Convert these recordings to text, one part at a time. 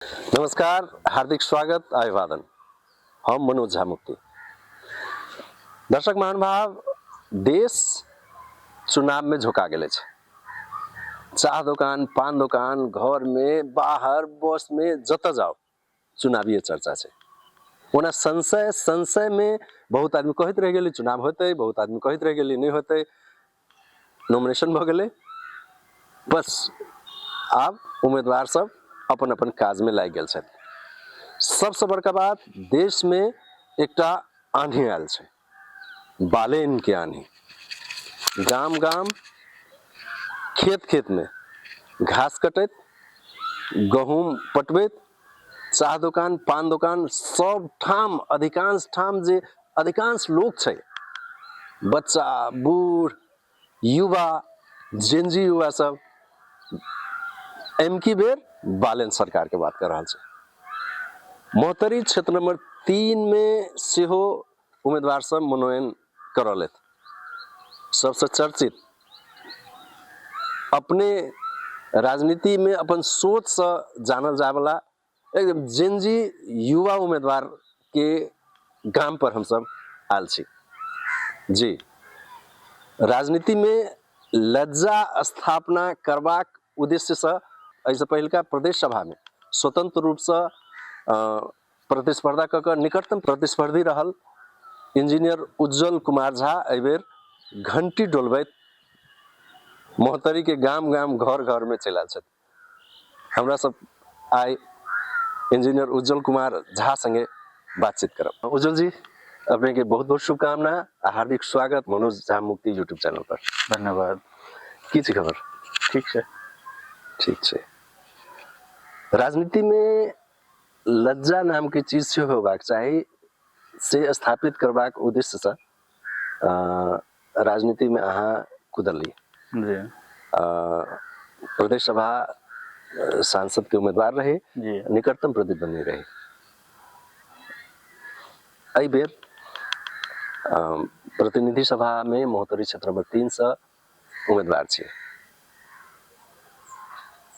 नमस्कार, हार्दिक स्वागत आ अभिवादन। हम मनोज झा मुक्ति। दर्शक महानुभाव, देश चुनाव में झोंका गेल अछि। चाह दोकान, पान दोकान, घर में, बाहर, बस में, जतऽ जाओ चुनावीय चर्चा छै। ओना संशय संशय में बहुत आदमी कहैत रहि गेलै चुनाव होतै, बहुत आदमी कहैत रहि गेलै नहि होतै। नॉमिनेशन भऽ गेलै, बस आब उम्मीदवार सब अपन अपन काजमे लागि गेल छथि। सबसँ बड़का बात, देशमे एकटा आन्ही आयल छै, बालेनके आन्ही। गाम गाम, खेत खेतमे घास कटैत, गहूँम पटबैत, चाह दोकान, पान दोकान, सब ठाम, अधिकांश ठाम जे अधिकांश लोक छै, बच्चा, बूढ़, युवा, जेनजी युवा सब एमकी बेर बालेन सरकार के बात कर रहल छै। महोत्तरी क्षेत्र नंबर 3 में सेहो उम्मीदवार सब मनोनयन करल। सबसे चर्चित अपने राजनीति में अपन सोच से जानल जाय वाला एकदम जेनजी युवा उम्मीदवार के गाम पर हम सब आयल छी। जी, राजनीति में लज्जा स्थापना करबाक उद्देश्य से एहिसँ पहिलका प्रदेश सभा में स्वतंत्र रूप से प्रतिस्पर्धा कऽ कऽ निकटतम प्रतिस्पर्धी रहल इंजीनियर उज्जवल कुमार झा एहिबेर घंटी डोलबैत महोत्तरी के गाम गाम घर घर में चलि आयल छथि। हमरा सब आइ इंजीनियर उज्जवल कुमार झा संगे बातचीत करब। उज्जवल जी, अपने के बहुत बहुत शुभकामना आ हार्दिक स्वागत मनोज झा मुक्ति यूट्यूब चैनल पर। धन्यवाद। की छै खबर? ठीक छै। ठीक छै। राजनीति में लज्जा नाम के चीज सेहो होबाक चाही, से स्थापित करबाक उद्देश्य से राजनीति में अहाँ कुदली। जी। प्रदेश सभा सांसद के उम्मीदवार रहे जी, निकटतम प्रतिद्वंदी रहे। एहि बेर प्रतिनिधि सभा में महोत्तरी क्षेत्र नंबर 3 से उम्मीदवार छी।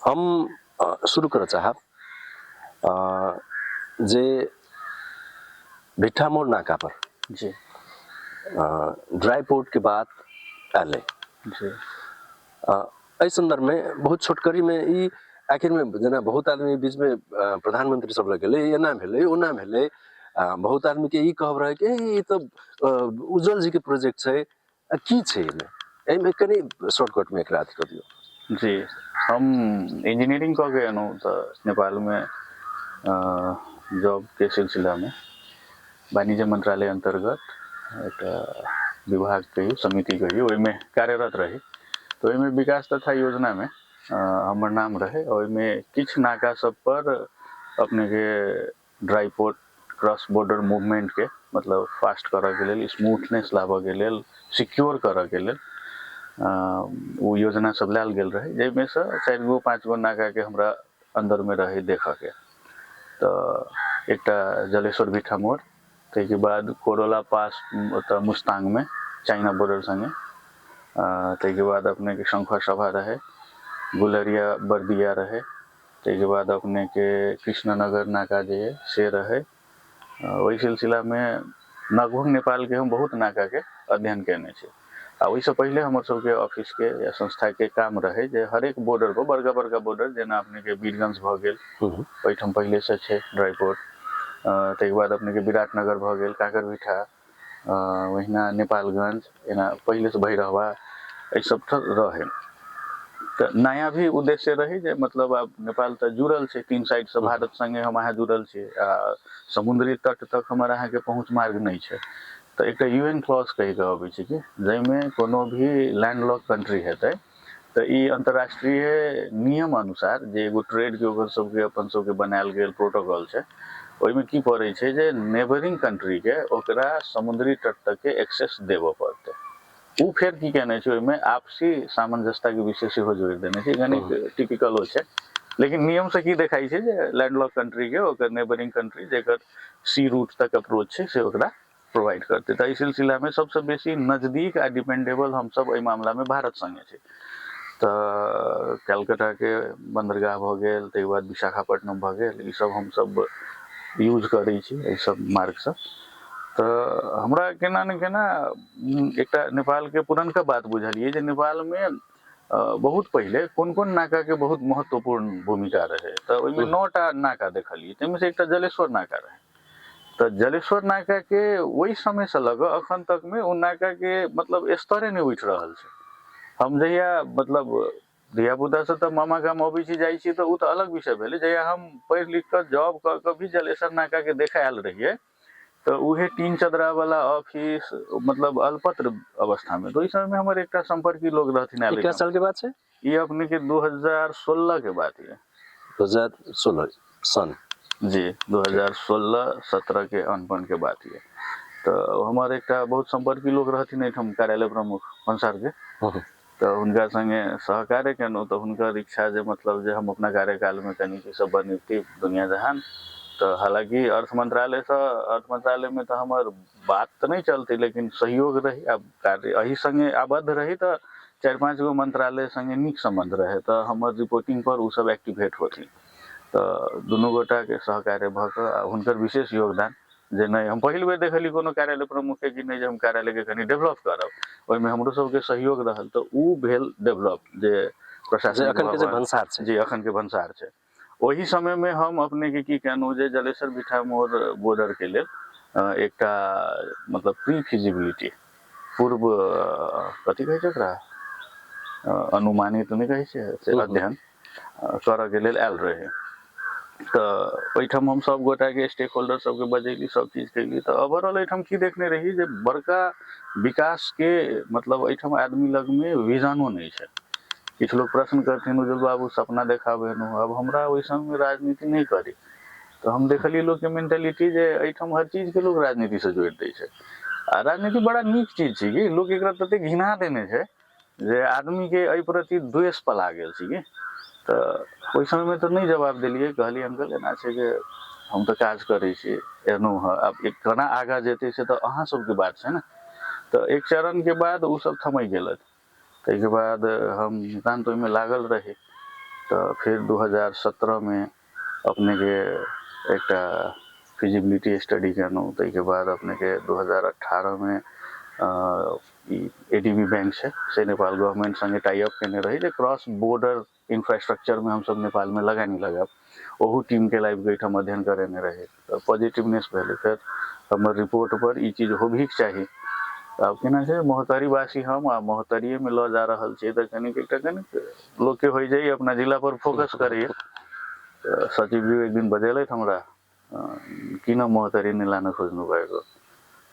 हम शुरू करऽ चाहब जे भिट्ठामोड़ नाका पर ड्राई पोर्ट के बात आयल जी। एहि संदर्भ में बहुत छोटकरी में ई आखिर में जेना बहुत आदमी बीच में प्रधानमंत्री सब लग गेलै, एना भेलै, ओना भेलै। बहुत आदमी के ई कहब रहै कि ई तऽ उज्जवल जी के प्रोजेक्ट छै। की छै एहिमे? एहिमे कनि शॉर्टकट में एकरा अथी कऽ दियौ। जी, हम इंजीनियरिंग कऽ के एलहुँ तऽ नेपालमे जॉबके सिलसिलामे वाणिज्य मंत्रालय अन्तर्गत एकटा विभाग कहियौ, समिति कहियौ, ओहिमे कार्यरत रही। तऽ ओहिमे विकास तथा योजनामे हमर नाम रहै। ओहिमे किछु नाका सब पर अपनेके ड्राई पोर्ट क्रॉस बॉर्डर मूवमेंटके मतलब फास्ट करऽके लेल, स्मूथनेस लाबऽके लेल, सिक्योर करऽके लेल ओ योजना सब लायल गेल रहै, जाहिमे सँ 4 गो 5 गो नाकाके हमरा अन्दरमे रहै देखऽके। तऽ एकटा जलेश्वर भिट्ठा मोड़, ताहिके बाद कोरोला पास ओतऽ मुस्ताङमे चाइना बॉर्डर सङ्गे, ताहिके बाद अपनेके शंखुआ सभा रहै, गुलरिया बर्दिया रहै, ताहिके बाद अपनेके कृष्णनगर नाका जे अइ से रहै। ओहि सिलसिलामे लगभग नेपालके हम बहुत नाकाके अध्ययन कयने छी। आ ओहिसँ पहिले हमर सबके ऑफिसके या संस्थाके काम रहै जे हरेक बॉर्डर पर, बड़का बड़का बॉर्डर जेना अपनेके वीरगंज भऽ गेल, ओहिठाम पहिलेसँ छै ड्राई पोर्ट, ताहिके बाद अपनेके विराटनगर भऽ गेल, काकरभिठा, ओहिना नेपालगंज, एना पहिलेसँ भैरहवा, एहि सब ठाम रहै। तऽ नया भी उद्देश्य रहै जे मतलब आब नेपाल तऽ जुड़ल छै 3 साइडसँ, भारत सङ्गे हम अहाँ जुड़ल छी आ समुद्री तट तक हमर अहाँके पहुँच मार्ग नहि छै। तऽ एकटा यूएन क्लॉज कहि कऽ अबै छै कि जाहिमे कोनो भी लैंडलॉक कंट्री हेतै तऽ ई अंतर्राष्ट्रीय नियम अनुसार जे एगो ट्रेडके ओकर सबके अपन सबके बनायल गेल प्रोटोकॉल छै, ओहिमे की पड़ै छै जे नेबरिंग कंट्रीके ओकरा समुद्री तट तकके एक्सेस देबऽ पड़तै। ओ फेर की केने छै, ओहिमे आपसी सामंजस्यताके विषय सेहो जोड़ि देने छै, कनि टिपिकलो छै। लेकिन नियमसँ की देखाइ छै जे लैंडलॉक कंट्रीके ओकर नेबरिंग कंट्री जेकर सी रूट तक अप्रोच छै से ओकरा प्रोवाइड करतै। तऽ एहि सिलसिलामे सबसँ बेसी नजदीक आ डिपेंडेबल हमसब एहि मामलामे भारत सङ्गे छै। तऽ कलकत्ताके बन्दरगाह भऽ गेल, ताहिके बाद विशाखापट्टनम भऽ गेल, ईसब हमसब यूज करै छी एहिसब मार्गसँ। तऽ हमरा केना ने केना एकटा नेपालके पुरनका बात बुझलियै जे नेपालमे बहुत पहिले कोन कोन नाकाके बहुत महत्वपूर्ण भूमिका रहै। तऽ ओहिमे 9टा नाका देखलियै, ताहिमे से एकटा जलेश्वर नाका रहै। तऽ जलेश्वर नाकाके ओहि समयसँ लऽ कऽ अखन तकमे ओ नाकाके मतलब स्तरे नहि उठि रहल छै। हम जहिया मतलब धियापुतासँ तऽ मामा गाम अबै छी जाइ छी तऽ ओ तऽ अलग विषय भेलै, जहिया हम पढ़ि लिख कऽ जॉब कऽ कऽ भी जलेश्वर नाकाके देखऽ आयल रहियै तऽ उहे टीन चदरावला ऑफिस मतलब अलपत्र अवस्थामे। तऽ ओहि समयमे हमर एकटा सम्पर्की लोक रहथिन आयल। कए सालके बात छै ई? अपने के 2016 के बात ये। 2016 सन? जी, 2016-17 के अनपन के बात ये। तऽ हमर एकटा बहुत सम्पर्की लोक रहथिन एहिठाम कार्यालय प्रमुख भन्सारके, तऽ हुनका संगे सहकार्य केलहुँ। तऽ हुनकर इच्छा जे मतलब जे हम अपना कार्यकालमे कनि ई सब बनैती दुनिया जहान। तऽ हालाँकि अर्थ मंत्रालयसँ, अर्थ मंत्रालयमे तऽ हमर बात तऽ नहि चलतै, लेकिन सहयोग रही आ कार्य एहि संगे आबद्ध रही। तऽ 4-5 गो मंत्रालय संगे नीक सम्बन्ध रहै, तऽ हमर रिपोर्टिंग पर ओसब एक्टिवेट होथिन। तऽ दुनू गोटाके सहकार्य भऽ कऽ आ हुनकर विशेष योगदान जे नहि हम पहिल बेर देखली कोनो कार्यालय प्रमुखके कि नहि जे हम कार्यालयके कनि डेवलप करब, ओहिमे हमरो सबके सहयोग रहल। तऽ ओ भेल डेवलप जे प्रशासनिक अखन के जे भंसार छै। जी, अखन के भंसार छै। ओहि समयमे हम अपनेके की केलहुँ जे जलेश्वर भिठामोड़ बॉर्डरके लेल एकटा मतलब प्री फिजिबिलिटी, पूर्व कथी कहै छै ओकरा, अनुमानित नहि कहै छै से, अध्ययन करऽके लेल आयल रहै। तऽ ओहिठाम हम सब गोटाके स्टेक होल्डर सबके बजेली, सब चीज केली। तऽ ओवरऑल एहिठाम की देखने रही जे बड़का विकासके मतलब एहिठाम आदमी लगमे विजनो नहि छै। किछु लोक प्रश्न करथिन, उज्जवल बाबू सपना देखाबै। आब हमरा ओहि समयमे राजनीति नहि करी, तऽ हम देखलियै लोकके मेंटेलिटी जे एहिठाम हर चीजके लोक राजनीतिसँ जोड़ि दै छै। आ राजनीति बड़ा नीक चीज छै कि लोक एकरा ततेक घिना देने छै जे आदमीके एहि प्रति द्वेष पला गेल छै कि। तऽ ओहि समयमे तऽ नहि जवाब देलियै, कहलियै अंकल एना छै जे हम तऽ काज करै छी एलहुँ हँ, आब एक केना आगाँ जेतै से तऽ अहाँ सबके बात छै ने। तऽ एक चरणके बाद ओसब थमकि गेलथि। ताहिके बाद हम नितान्त ओहिमे लागल रही। तऽ फेर 2017मे अपनेके एकटा फिजिबिलिटी स्टडी केलहुँ। ताहिके बाद अपनेके 2018मे ई ADB bank छै से नेपाल गवर्नमेंट संगे टाई अप केने रही जे क्रॉस बॉर्डर इंफ्रास्ट्रक्चरमे हमसब नेपालमे लगानी लगायब। ओहू टीमके लाबि कऽ एहिठाम अध्ययन करेने रही, तऽ पॉजिटिवनेस भेलै। फेर हमर रिपोर्ट पर ई चीज होबहीके चाही। आब केना छै, महोत्तरीवासी हम आ महोत्तरीएमे लऽ जा रहल छियै, तऽ कनिक एकटा कनिक लोकके होइ जे अपना जिला पर फोकस करैए। तऽ सचिव जी एक दिन बजेलथि हमरा, किन महोत्तरी नहि लान खोज्नु भएको?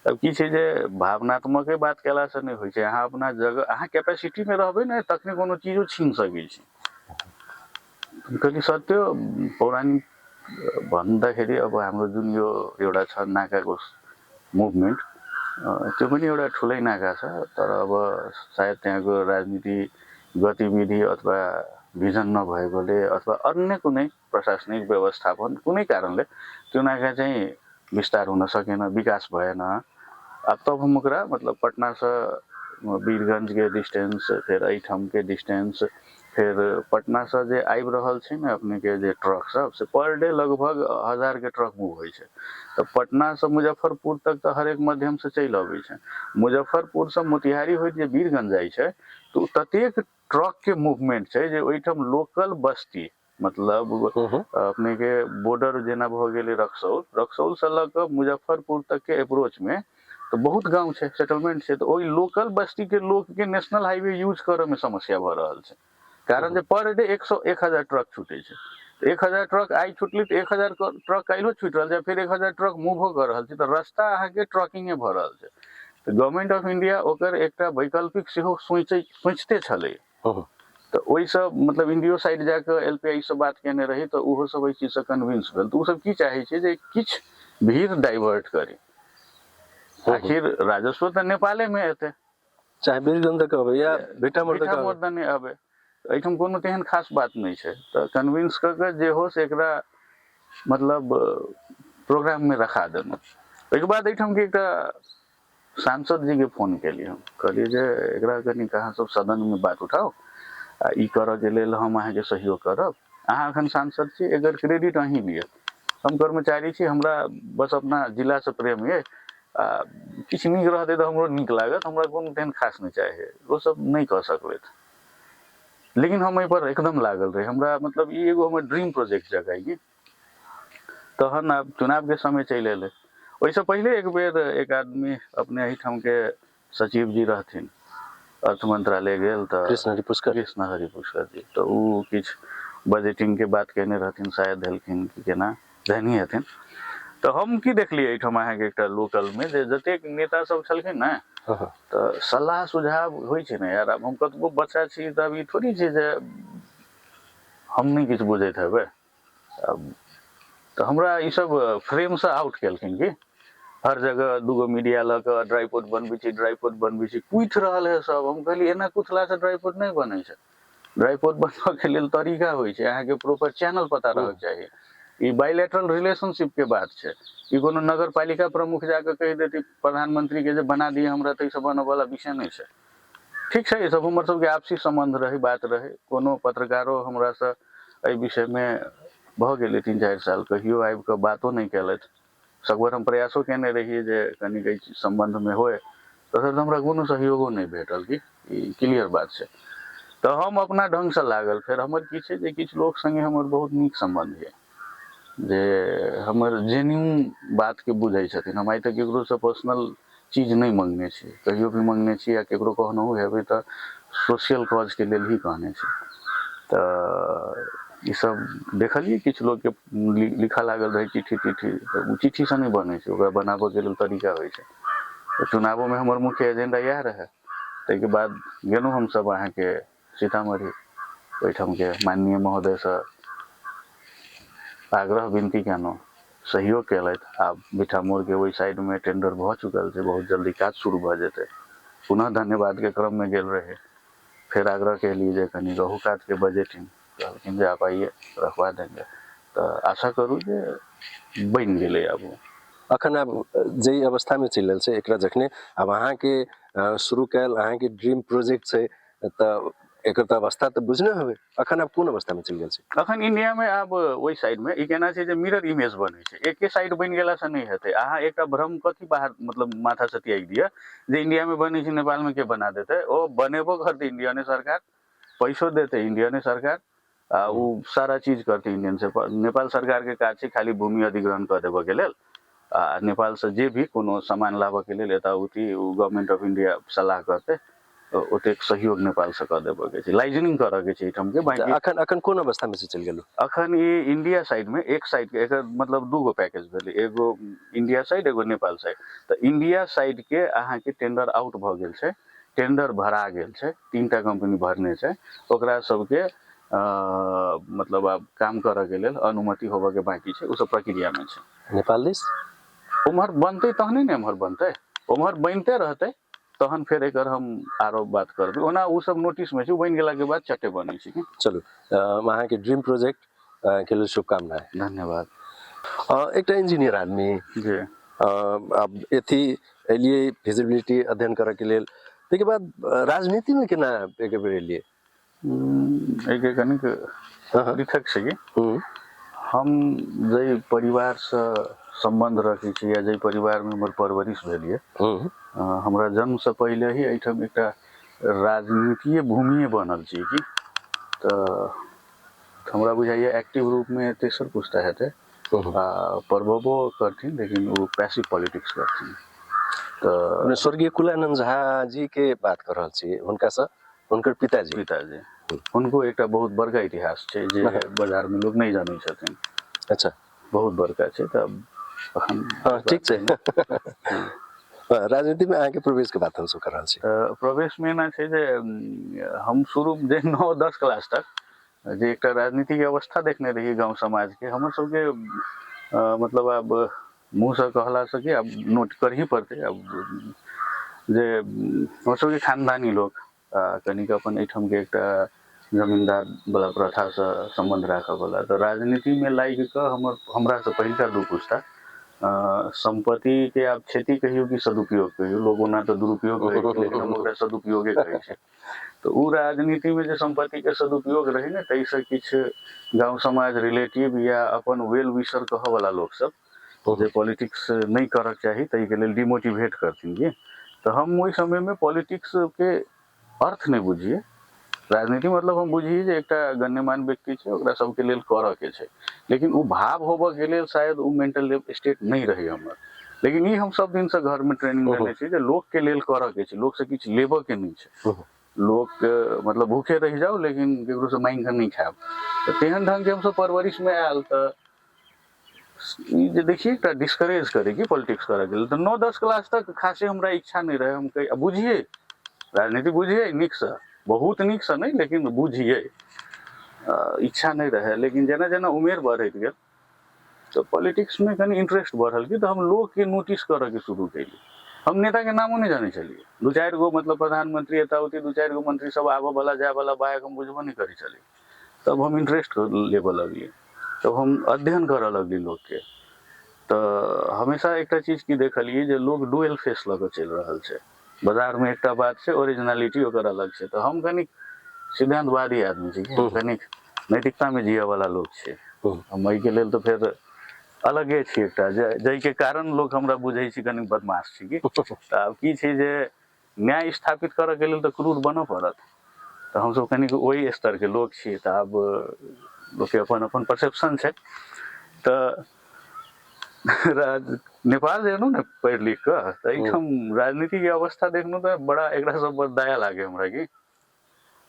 अब की छै जे भावनात्मके बात कयलासँ नहि होइ छै। अहाँ अपना जगह, अहाँ कैपेसिटीमे रहबै ने तखने कोनो चीजो छीन सकै छी। कहली सर, त्यो पौराणिक भन्दाखेरि अब हाम्रो जुन यो एउटा छ नाकाको मुभमेन्ट, त्यो पनि एउटा ठुलै नाका छ, तर अब सायद त्यहाँको राजनीति गतिविधि अथवा भिजन नभएकोले अथवा अन्य कुनै प्रशासनिक व्यवस्थापन कुनै कारणले त्यो नाका चाहिँ विस्तार हुन सकेन, विकास भएन। आब तब हम ओकरा मतलब पटनासँ वीरगंजके डिस्टेंस, फेर एहिठामके डिस्टेंस, फेर पटनासँ जे आबि रहल छै ने अपनेके जे ट्रक सब, से पर डे लगभग 1000के ट्रक मूव होइ छै। तऽ पटनासँ मुजफ्फरपुर तक तऽ हरेक माध्यमसँ चलि अबै छै, मुजफ्फरपुरसँ मोतिहारी होइत जे वीरगंज जाइ छै तऽ ओ ततेक ट्रकके मूवमेंट छै जे ओहिठाम लोकल बस्ती मतलब अपनेके बॉर्डर जेना भऽ गेलै रक्सौल, रक्सौलसँ लऽ कऽ मुजफ्फरपुर तकके अप्रोचमे तऽ बहुत गाँव छै, सेटलमेंट छै। तऽ ओहि लोकल बस्तीके लोकके नेशनल हाईवे यूज करऽमे समस्या भऽ रहल छै, कारण जे पर डे 1000 ट्रक छूटै छै। तऽ 1000 ट्रक आइ छूटलै तऽ 1000 ट्रक काल्हिओ छूटि रहल छै, फेर 1000 ट्रक मूवो कऽ रहल छै, तऽ रास्ता अहाँके ट्रकिंगे भऽ रहल छै। तऽ गवर्नमेंट ऑफ इंडिया ओकर एकटा वैकल्पिक सेहो सोचिते छलै। तऽ ओहिसँ मतलब इंडियो साइड जाकऽ LPI सँ बात केने रही, तऽ ओहो सब एहि चीजसँ कन्विंस भेल। तऽ ओसब की चाहै छै जे किछु भीड़ डाइवर्ट करी, आखिर राजस्व तऽ नेपालेमे एतै, चाहे वीरगंज तक अबै या भिट्ठामोड़ तक भिट्ठामोड़ दने अबै, एहिठाम कोनो तेहन खास बात नहि छै। तऽ कन्विंस कऽ कऽ जे हो से एकरा मतलब प्रोग्राममे रखा देलहुँ। ओहिके बाद एहिठामके एकटा सांसद जीके फोन केलियै, हम कहलियै जे एकरा कनि अहाँ सब सदनमे बात उठाउ आ ई करऽके लेल हम अहाँके सहयोग करब। अहाँ एखन सांसद छी, एकर क्रेडिट अहीँ लिअ। हम कर्मचारी छी, हमरा बस अपना जिलासँ प्रेम अइ आ किछु नीक रहतै तऽ हमरो नीक लागत, हमरा कोनो तेहन खास नहि चाही। ओसभ नहि कऽ सकलथि, लेकिन हम एहिपर एकदम लागल रही। हमरा मतलब ई एगो हमर ड्रीम प्रोजेक्ट जकाँ कि। तहन आब चुनावके समय चलि एलै। ओहिसँ पहिले एक बेर एक आदमी अपने एहिठामके सचिव जी रहथिन, अर्थ मंत्रालय गेल तऽ कृष्ण हरि पुष्कर, कृष्ण हरि पुष्कर जी, तऽ ओ किछु बजटिंगके बात केने रहथिन, शायद देलखिन कि केना देनही हेथिन। तऽ हम की देखलियै एहिठाम अहाँके एकटा लोकलमे जे जतेक नेता सब छलखिन ने, तऽ सलाह सुझाव होइ छै ने यार। आब हम कतबो बच्चा छी तऽ आब ई थोड़ी छै जे हम नहि किछु बुझैत हेबै। आब तऽ हमरा ईसब फ्रेमसँ आउट केलखिन कि हर जगह दूगो मीडिया लऽ कऽ ड्राईपोर्ट बनबै छी, ड्राईपोर्ट बनबै छी, कुथि रहल है सब। हम कहलियै एना कुथलासँ ड्राईपोर्ट नहि बनै छै। ड्राईपोर्ट बनबऽके लेल तरीका होइ छै, अहाँके प्रॉपर चैनल पता रहऽके चाही। ई बाइलेटरल रिलेशनशिपके बात छै। ई कोनो नगर पालिका प्रमुख जाकऽ कहि देतै प्रधानमंत्रीके जे बना दिअ हमरा, ताहिसँ बनऽवला विषय नहि छै। ठीक छै, ई सब हमर सबके आपसी सम्बन्ध रहै, बात रहै। कोनो पत्रकारो हमरासँ एहि विषयमे भऽ गेलै 3-4 साल कहियो आबि कऽ बातो नहि केलथि। सगवर हम प्रयासो केने रहियै जे कनिक एहि सम्बन्धमे होय, तऽ सर हमरा कोनो सहयोगो नहि भेटल। कि ई क्लियर बात छै। तऽ हम अपना ढङ्गसँ लागल। फेर हमर की छै जे किछु लोक सङ्गे हमर बहुत नीक सम्बन्ध यऽ, जे हमर जेन्यून बातके बुझै छथिन। हम आइ तक ककरोसँ पर्सनल चीज नहि मङ्गने छी, कहियो भी मङ्गने छी या ककरो कहनहु हेबै तऽ सोशल कॉजके लेल ही कहने छी। तऽ ईसब देखलियै किछु लोकके लिखऽ लागल रहै चिट्ठी तिट्ठी, तऽ ओ चिट्ठीसँ नहि बनै छै, ओकरा बनाबऽके लेल तरीका होइ छै। तऽ चुनावोमे हमर मुख्य एजेंडा इएह रहै। ताहिके बाद गेलहुँ हमसब अहाँके सीतामढ़ी, ओहिठामके माननीय महोदयसँ आग्रह विनती केलहुँ, सहयोग केलथि। आब भिठामोड़के ओहि साइडमे टेंडर भऽ चुकल छै, बहुत जल्दी काज शुरू भऽ जेतै। पुनः धन्यवादके क्रममे गेल रही, फेर आग्रह केलियै जे कनि रहू कातके बजटिंग, कहलखिन जे आप आइए रखवा देंगे। तऽ आशा करू जे बनि गेलै आब ओ। अखन आब जाहि अवस्थामे चलि रहल छै एकरा, जखने आब अहाँके शुरू कयल अहाँके ड्रीम प्रोजेक्ट छै, तऽ एकर तऽ अवस्था तऽ बुझने हेबै। अखन आब कोन अवस्थामे चलि गेल छै? अखन इंडियामे आब ओहि साइडमे ई केना छै जे मिरर इमेज बनै छै। एके साइड बनि गेलासँ नहि हेतै। अहाँ एकटा भ्रम कथी बाहर मतलब माथासँ त्यागि दिअ जे इंडियामे बनै छै, नेपालमे के बना देतै। ओ बनेबो करतै इंडियने सरकार, पैसो देतै इंडियने सरकार, आ ओ सारा चीज करतै इंडियन से। नेपाल सरकारके काज छै खाली भूमि अधिग्रहण कऽ देबऽके लेल, आ नेपालसँ जे भी कोनो सामान लाबऽके लेल एतऽ उती ओ गवर्नमेंट ऑफ इंडिया सलाह करतै, ओतेक सहयोग नेपालसँ कऽ देबऽके छै, लाइजनिंग करऽके छै एहिठामके। बाँकी अखन अखन कोन अवस्थामे से चलि गेलहुँ? अखन ई इंडिया साइडमे एक साइडके, एकर मतलब दूगो पैकेज भेलै, एगो इंडिया साइड, एगो नेपाल साइड। तऽ इंडिया साइडके अहाँके टेंडर आउट भऽ गेल छै, टेंडर भरा गेल छै, 3टा कंपनी भरने छै। ओकरा सबके मतलब आब काम करऽके लेल अनुमति होबऽके बाँकी छै, ओ सब प्रक्रियामे छै। नेपाल दिस उम्हर बनतै तहने ने एम्हर बनतै। उम्हर बनिते रहतै तहन फेर एकर हम आरो बात करबै। ओना ओ सब नोटिसमे छै, ओ बनि गेलाके बाद चटे बनै छै। चलू, अहाँके ड्रीम प्रोजेक्ट के लेल शुभकामना। धन्यवाद। एकटा इंजीनियर आदमी जी आब एथी एलियै फिजिबिलिटी अध्ययन करऽके लेल, ताहिके बाद राजनीतिमे केना एक बेर एलियै? एहिके कनिक पृथक छै कि हम जाहि परिवारसँ सम्बन्ध रखै छी या जाहि परिवारमे हमर परवरिश भेल यऽ, हमरा जन्मसँ पहिले ही एहिठाम एकटा राजनीतिए भूमिए बनल छै कि। तऽ हमरा बुझाइए एक्टिव रूपमे तेसर पुस्ता हेतै, आ प्रभवो करथिन लेकिन ओ पैसिव पॉलिटिक्स करथिन। तऽ स्वर्गीय कुलानंद झा जी के बात कर रहल छी, हुनकासँ हुनकर पिताजी। पिताजी, हुनको एकटा बहुत बड़का इतिहास छै जे बाजारमे लोक नहि जानै छथिन। अच्छा। बहुत बड़का छै। तऽ अखन हँ, ठीक छै। राजनीतिमे अहाँके प्रवेशके बात हमसब कर रहल छी। तऽ प्रवेशमे एना छै जे हम शुरू जे 9-10 क्लास तक जे एकटा राजनीतिक अवस्था देखने रहियै गाँव समाजके, हमर सबके मतलब आब मुँहसँ कहलासँ कि आब नोट करही पड़तै आब जे हमर सबके खानदानी लोक कनिक अपन एहिठामके एकटा जमीन्दार वला प्रथासँ सम्बन्ध राखऽवला, तऽ राजनीतिमे लागि कऽ हमर हमरासँ पहिलका दू पुस्ता सम्पत्तिके आब क्षति कहियौ कि सदुपयोग कहियौ, लोक ओना तऽ दुरुपयोग कहै छै, लेकिन हम ओकरा सदुपयोगे कहै छै। तऽ ओ राजनीतिमे जे सम्पत्तिके सदुपयोग रहै ने, ताहिसँ किछु गाँव समाज रिलेटिव या अपन वेल विशर कहऽवला लोकसभ जे पॉलिटिक्स नहि करऽके चाही, ताहिके लेल डिमोटिवेट करथिन कि। तऽ हम ओहि समयमे पॉलिटिक्सके अर्थ नहि बुझियै। राजनीति मतलब हम बुझियै जे एकटा गण्यमान्य व्यक्ति छै, ओकरा सबके लेल करऽके छै, लेकिन ओ भाव होबऽके लेल शायद ओ मेंटल स्टेट नहि रहै हमर। लेकिन ई हम सब दिनसँ घरमे ट्रेनिंग लेने छी जे लोकके लेल करऽके छै, लोकसँ किछु लेबऽके नहि छै। लोक मतलब भूखे रहि जाउ लेकिन ककरोसँ माँगि कऽ नहि खायब। तऽ तेहन ढङ्गके हमसब परवरिशमे आयल। तऽ ई जे देखिए एकटा डिस्करेज करै कि पॉलिटिक्स करऽके लेल, तऽ 9-10 क्लास तक खासे हमरा इच्छा नहि रहै। हम कहि बुझिए राजनीति, बुझिए नीकसँ, बहुत नीकसँ नहि लेकिन बुझिए, इच्छा नहि रहै। लेकिन जेना जेना उमेर बढ़ैत गेल तऽ पॉलिटिक्समे कनि इंटरेस्ट बढ़ल कि, तऽ हम लोकके नोटिस करऽके शुरू केलियै। हम नेताके नामो नहि जानै छलियै, 2-4 गो मतलब प्रधानमंत्री एता ओती, 2-4 गो मंत्री सब आबऽ वाला जाय वाला बायक हम बुझबो नहि करै छलियै। तब हम इंटरेस्ट लेबऽ लगलियै, तब हम अध्ययन करऽ लगलियै लोकके। तऽ हमेशा एकटा चीज की देखलियै जे लोक डुअल फेस लऽ कऽ चलि रहल छै। बाजारमे एकटा बात छै, ओरिजिनलिटी ओकर अलग छै। तऽ हम कनिक सिद्धान्तवादी आदमी छी, हम कनिक नैतिकतामे जियऽवला लोक छी। हम एहिके लेल तऽ फेर अलगे छी एकटा, जाहिके कारण लोक हमरा बुझै छै कनि बदमाश छी कि। तऽ आब की छै जे न्याय स्थापित करऽके लेल तऽ क्रूर बनऽ पड़त, तऽ हमसभ कनिक ओहि स्तरके लोक छी। तऽ आब लोकके अपन अपन परसेप्शन छै। तऽ नेपाल जे एलहुँ ने पढ़ि लिख कऽ, तऽ एहिठाम राजनीतिके अवस्था देखलहुँ तऽ बड़ा एकरा सब पर दया लागै हमरा कि।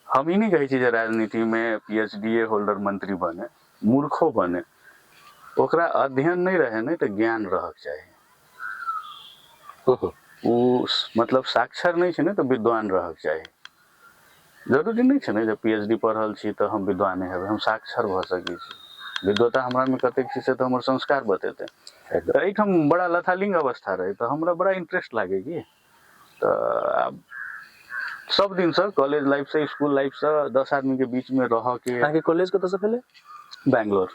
हम ई नहि कहै छी जे राजनीतिमे PhD holder मंत्री बने, मूर्खो बने, ओकरा अध्ययन नहि रहै नहि तऽ ज्ञान रहक चाही। ओ मतलब साक्षर नहि छै ने तऽ विद्वान रहक चाही। जरूरी नहि छै ने जे PhD पढ़ल छी तऽ हम विद्वाने हेबै, हम साक्षर भऽ सकै छी। विद्वता हमरामे कतेक छै से तऽ हमर संस्कार बतेतै। तऽ एहिठाम बड़ा लथालिंग अवस्था रहै, तऽ हमरा बड़ा इंटरेस्ट लागै कि। तऽ आब सब दिनसँ कॉलेज लाइफसँ स्कूल लाइफसँ 10 आदमीके बीचमे रहऽके। अहाँके कॉलेज कतऽसँ भेलै? बैंगलोर,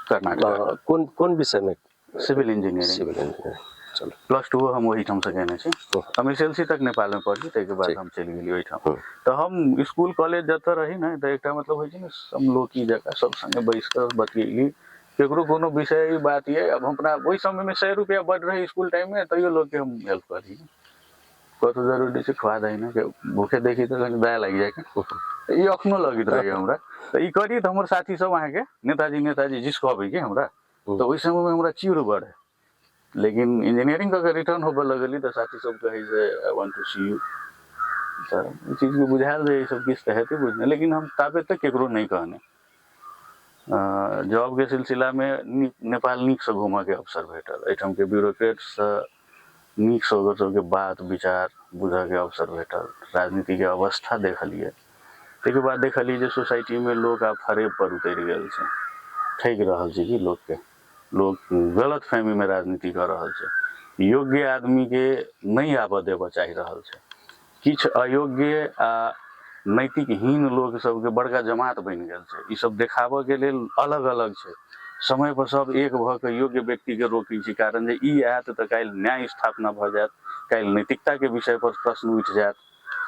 कर्नाटक। कोन कोन विषयमे? Civil engineering. सिविल इंजीनियरिंग, चलू। +2 हम ओहिठामसँ केने छी। हम SLC तक नेपालमे पढ़ली, ताहिके बाद हम चलि गेली ओहिठाम। तऽ हम स्कूल कॉलेज जतऽ रही ने, तऽ एकटा मतलब होइ छै ने समलोकी जकाँ सब सङ्गे बैस कऽ बतियेली, केकरो कोनो विषय बात ये। अब हम अपना ओहि समयमे 100 रुपया बड रहै स्कूल टाइममे, तैयो लोकके हम हेल्प करी, कतौ जरूरी छै खुआ दही ने, भूखे देखी तऽ कनि दया लागि जाइ। ई अखनो लगैत रहैए हमरा। तऽ ई करी तऽ हमर साथी सब अहाँके नेताजी नेताजी जिस कहबै कि हमरा, तऽ ओहि समयमे हमरा चिड़ बढ़े। लेकिन इंजीनियरिंग कऽ के रिटर्न होबऽ लगली तऽ साथी सब कहै जे I want to see you. तऽ ई चीजके बुझायल जे ई सब किछु तऽ हेतै बुझने, लेकिन हम ताबे तक केकरो नहि कहने। जॉबके सिलसिलामे नेपाल नीकसँ घूमऽके अवसर भेटल, एहिठामके ब्यूरोक्रेटसँ नीकसँ ओकर सबके बात विचार बुझऽके अवसर भेटल, राजनीतिके अवस्था देखलियै। ताहिके बाद देखलियै जे सोसाइटीमे लोक आब फरेब पर उतरि गेल छै, ठकि रहल छै कि लोकके, लोक गलत फहमीमे राजनीति कऽ रहल छै, योग्य आदमीके नहि आबऽ देबऽ चाहि रहल छै। किछु अयोग्य आ नैतिकहीन लोक सबके बड़का जमात बनि गेल छै। ई सब देखाबऽके लेल अलग अलग छै, समय पर सब एक भऽ कऽ योग्य व्यक्तिके रोकै छै, कारण जे ई आयत तऽ काल्हि न्याय स्थापना भऽ जायत, काल्हि नैतिकताके विषय पर प्रश्न उठि जायत,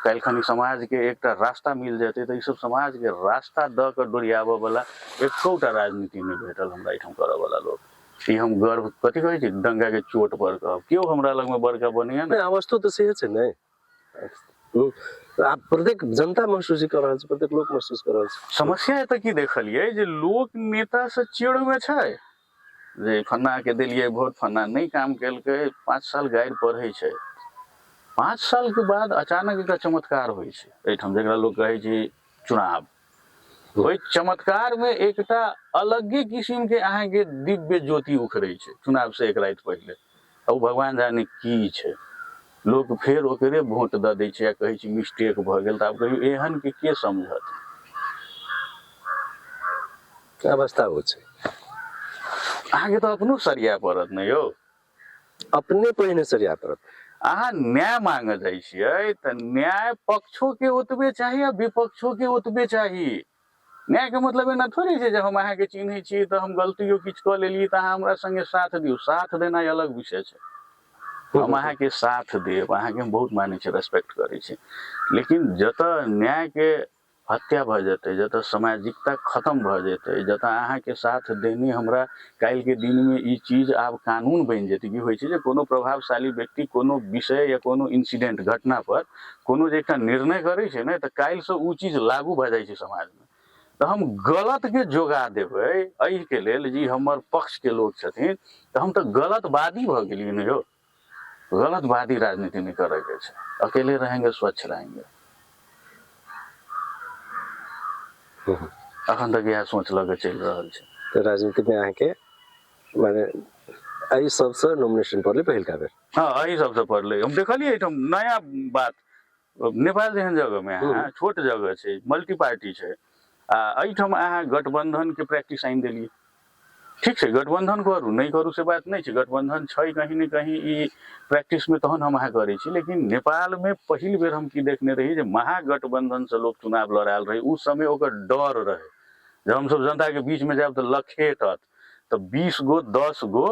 काल्हि खनी समाजके एकटा रास्ता मिल जेतै। तऽ ईसब समाजके रास्ता दऽ कऽ डोरियाबऽ वला एकोटा राजनीति नहि भेटल हमरा एहिठाम करऽ वला लोक। ई हम गर्व कथी कहै छै डंगाके चोट पर कहब, केओ हमरा लगमे बड़का बनैया ने। अवस्थो तऽ सेहे छै ने, आब प्रत्येक जनता महसूस कऽ रहल छै, प्रत्येक लोक महसूस कऽ रहल छै। समस्या एतऽ की देखलियै जे लोक नेता से चिड़मे छै जे फन्ना के देलियै वोट, फन्ना नहि काम केलकै, 5 साल गारि पढ़ै छै, 5 साल के बाद अचानक एकटा चमत्कार होइ छै एहिठाम, जकरा लोक कहै छै चुनाव। ओहि चमत्कार में एकटा अलगे किस्म के अहाँके दिव्य ज्योति उखड़ै छै चुनाव से एक राति पहिले, आ ओ भगवान जाने की छै, लोक फेर ओकरे वोट दऽ दै छै आ कहै छै मिस्टेक भऽ गेल। तऽ आब कहियौ एहन के के समझत? अवस्था ओ छै। अहाँके तऽ अपनो सरिया पड़त ने यौ, अपने पहिने सरिया पड़त। अहाँ न्याय मांगऽ जाइ छियै तऽ न्याय पक्षो के ओतबे चाही आ विपक्षो के ओतबे चाही। न्यायके मतलब एना थोड़े छै जे हम अहाँके चिन्है छी तऽ हम गलतियो किछु कऽ लेलियै तऽ अहाँ हमरा सङ्गे साथ दियौ। साथ देनाइ अलग विषय छै। हम अहाँके साथ देब, अहाँके हम बहुत मानै छी, रेस्पेक्ट करै छी, लेकिन जतऽ न्यायके हत्या भऽ जेतै, जतऽ सामाजिकता खतम भऽ जेतै, जतऽ अहाँके साथ देने हमरा काल्हिके दिनमे ई चीज आब कानून बनि जेतै। की होइ छै जे कोनो प्रभावशाली व्यक्ति कोनो विषय या कोनो इन्सिडेंट घटना पर कोनो जे एकटा निर्णय करै छै ने, तऽ काल्हिसँ ओ चीज लागू भऽ जाइ छै समाजमे। तऽ हम गलतके जोगा देबै एहिके लेल जे ई हमर पक्षके लोक छथिन, तऽ हम तऽ गलतवादी भऽ गेलियै ने यौ। गलतवादी राजनीति नहि करैके छै। अकेले रहेंगे, स्वच्छ रहेंगे। अखन तक इएह सोच लऽ कऽ चलि रहल छै। तऽ राजनीतिमे अहाँके माने एहि सबसँ नॉमिनेशन पड़लै पहिलका बेर? हँ, एहि सबसँ पड़लै। हम देखलियै एहिठाम नया बात, नेपाल जेहन जगहमे अहाँ, छोट जगह छै, मल्टी पार्टी छै, आ एहिठाम अहाँ गठबन्धनके प्रैक्टिस आनि देलियै। ठीक छै, गठबन्धन करू नहि करू से बात नहि छै, गठबन्धन छै कहीं ने कहीं ई प्रैक्टिसमे, तहन हम अहाँ करै छी। लेकिन नेपालमे पहिल बेर हम की देखने रही जे महागठबन्धनसँ लोक चुनाव लड़ायल रहै। ओ समय ओकर डर रहै जे हमसभ जनताके बीचमे जायब तऽ लखेटत, तऽ 20 गो 10 गो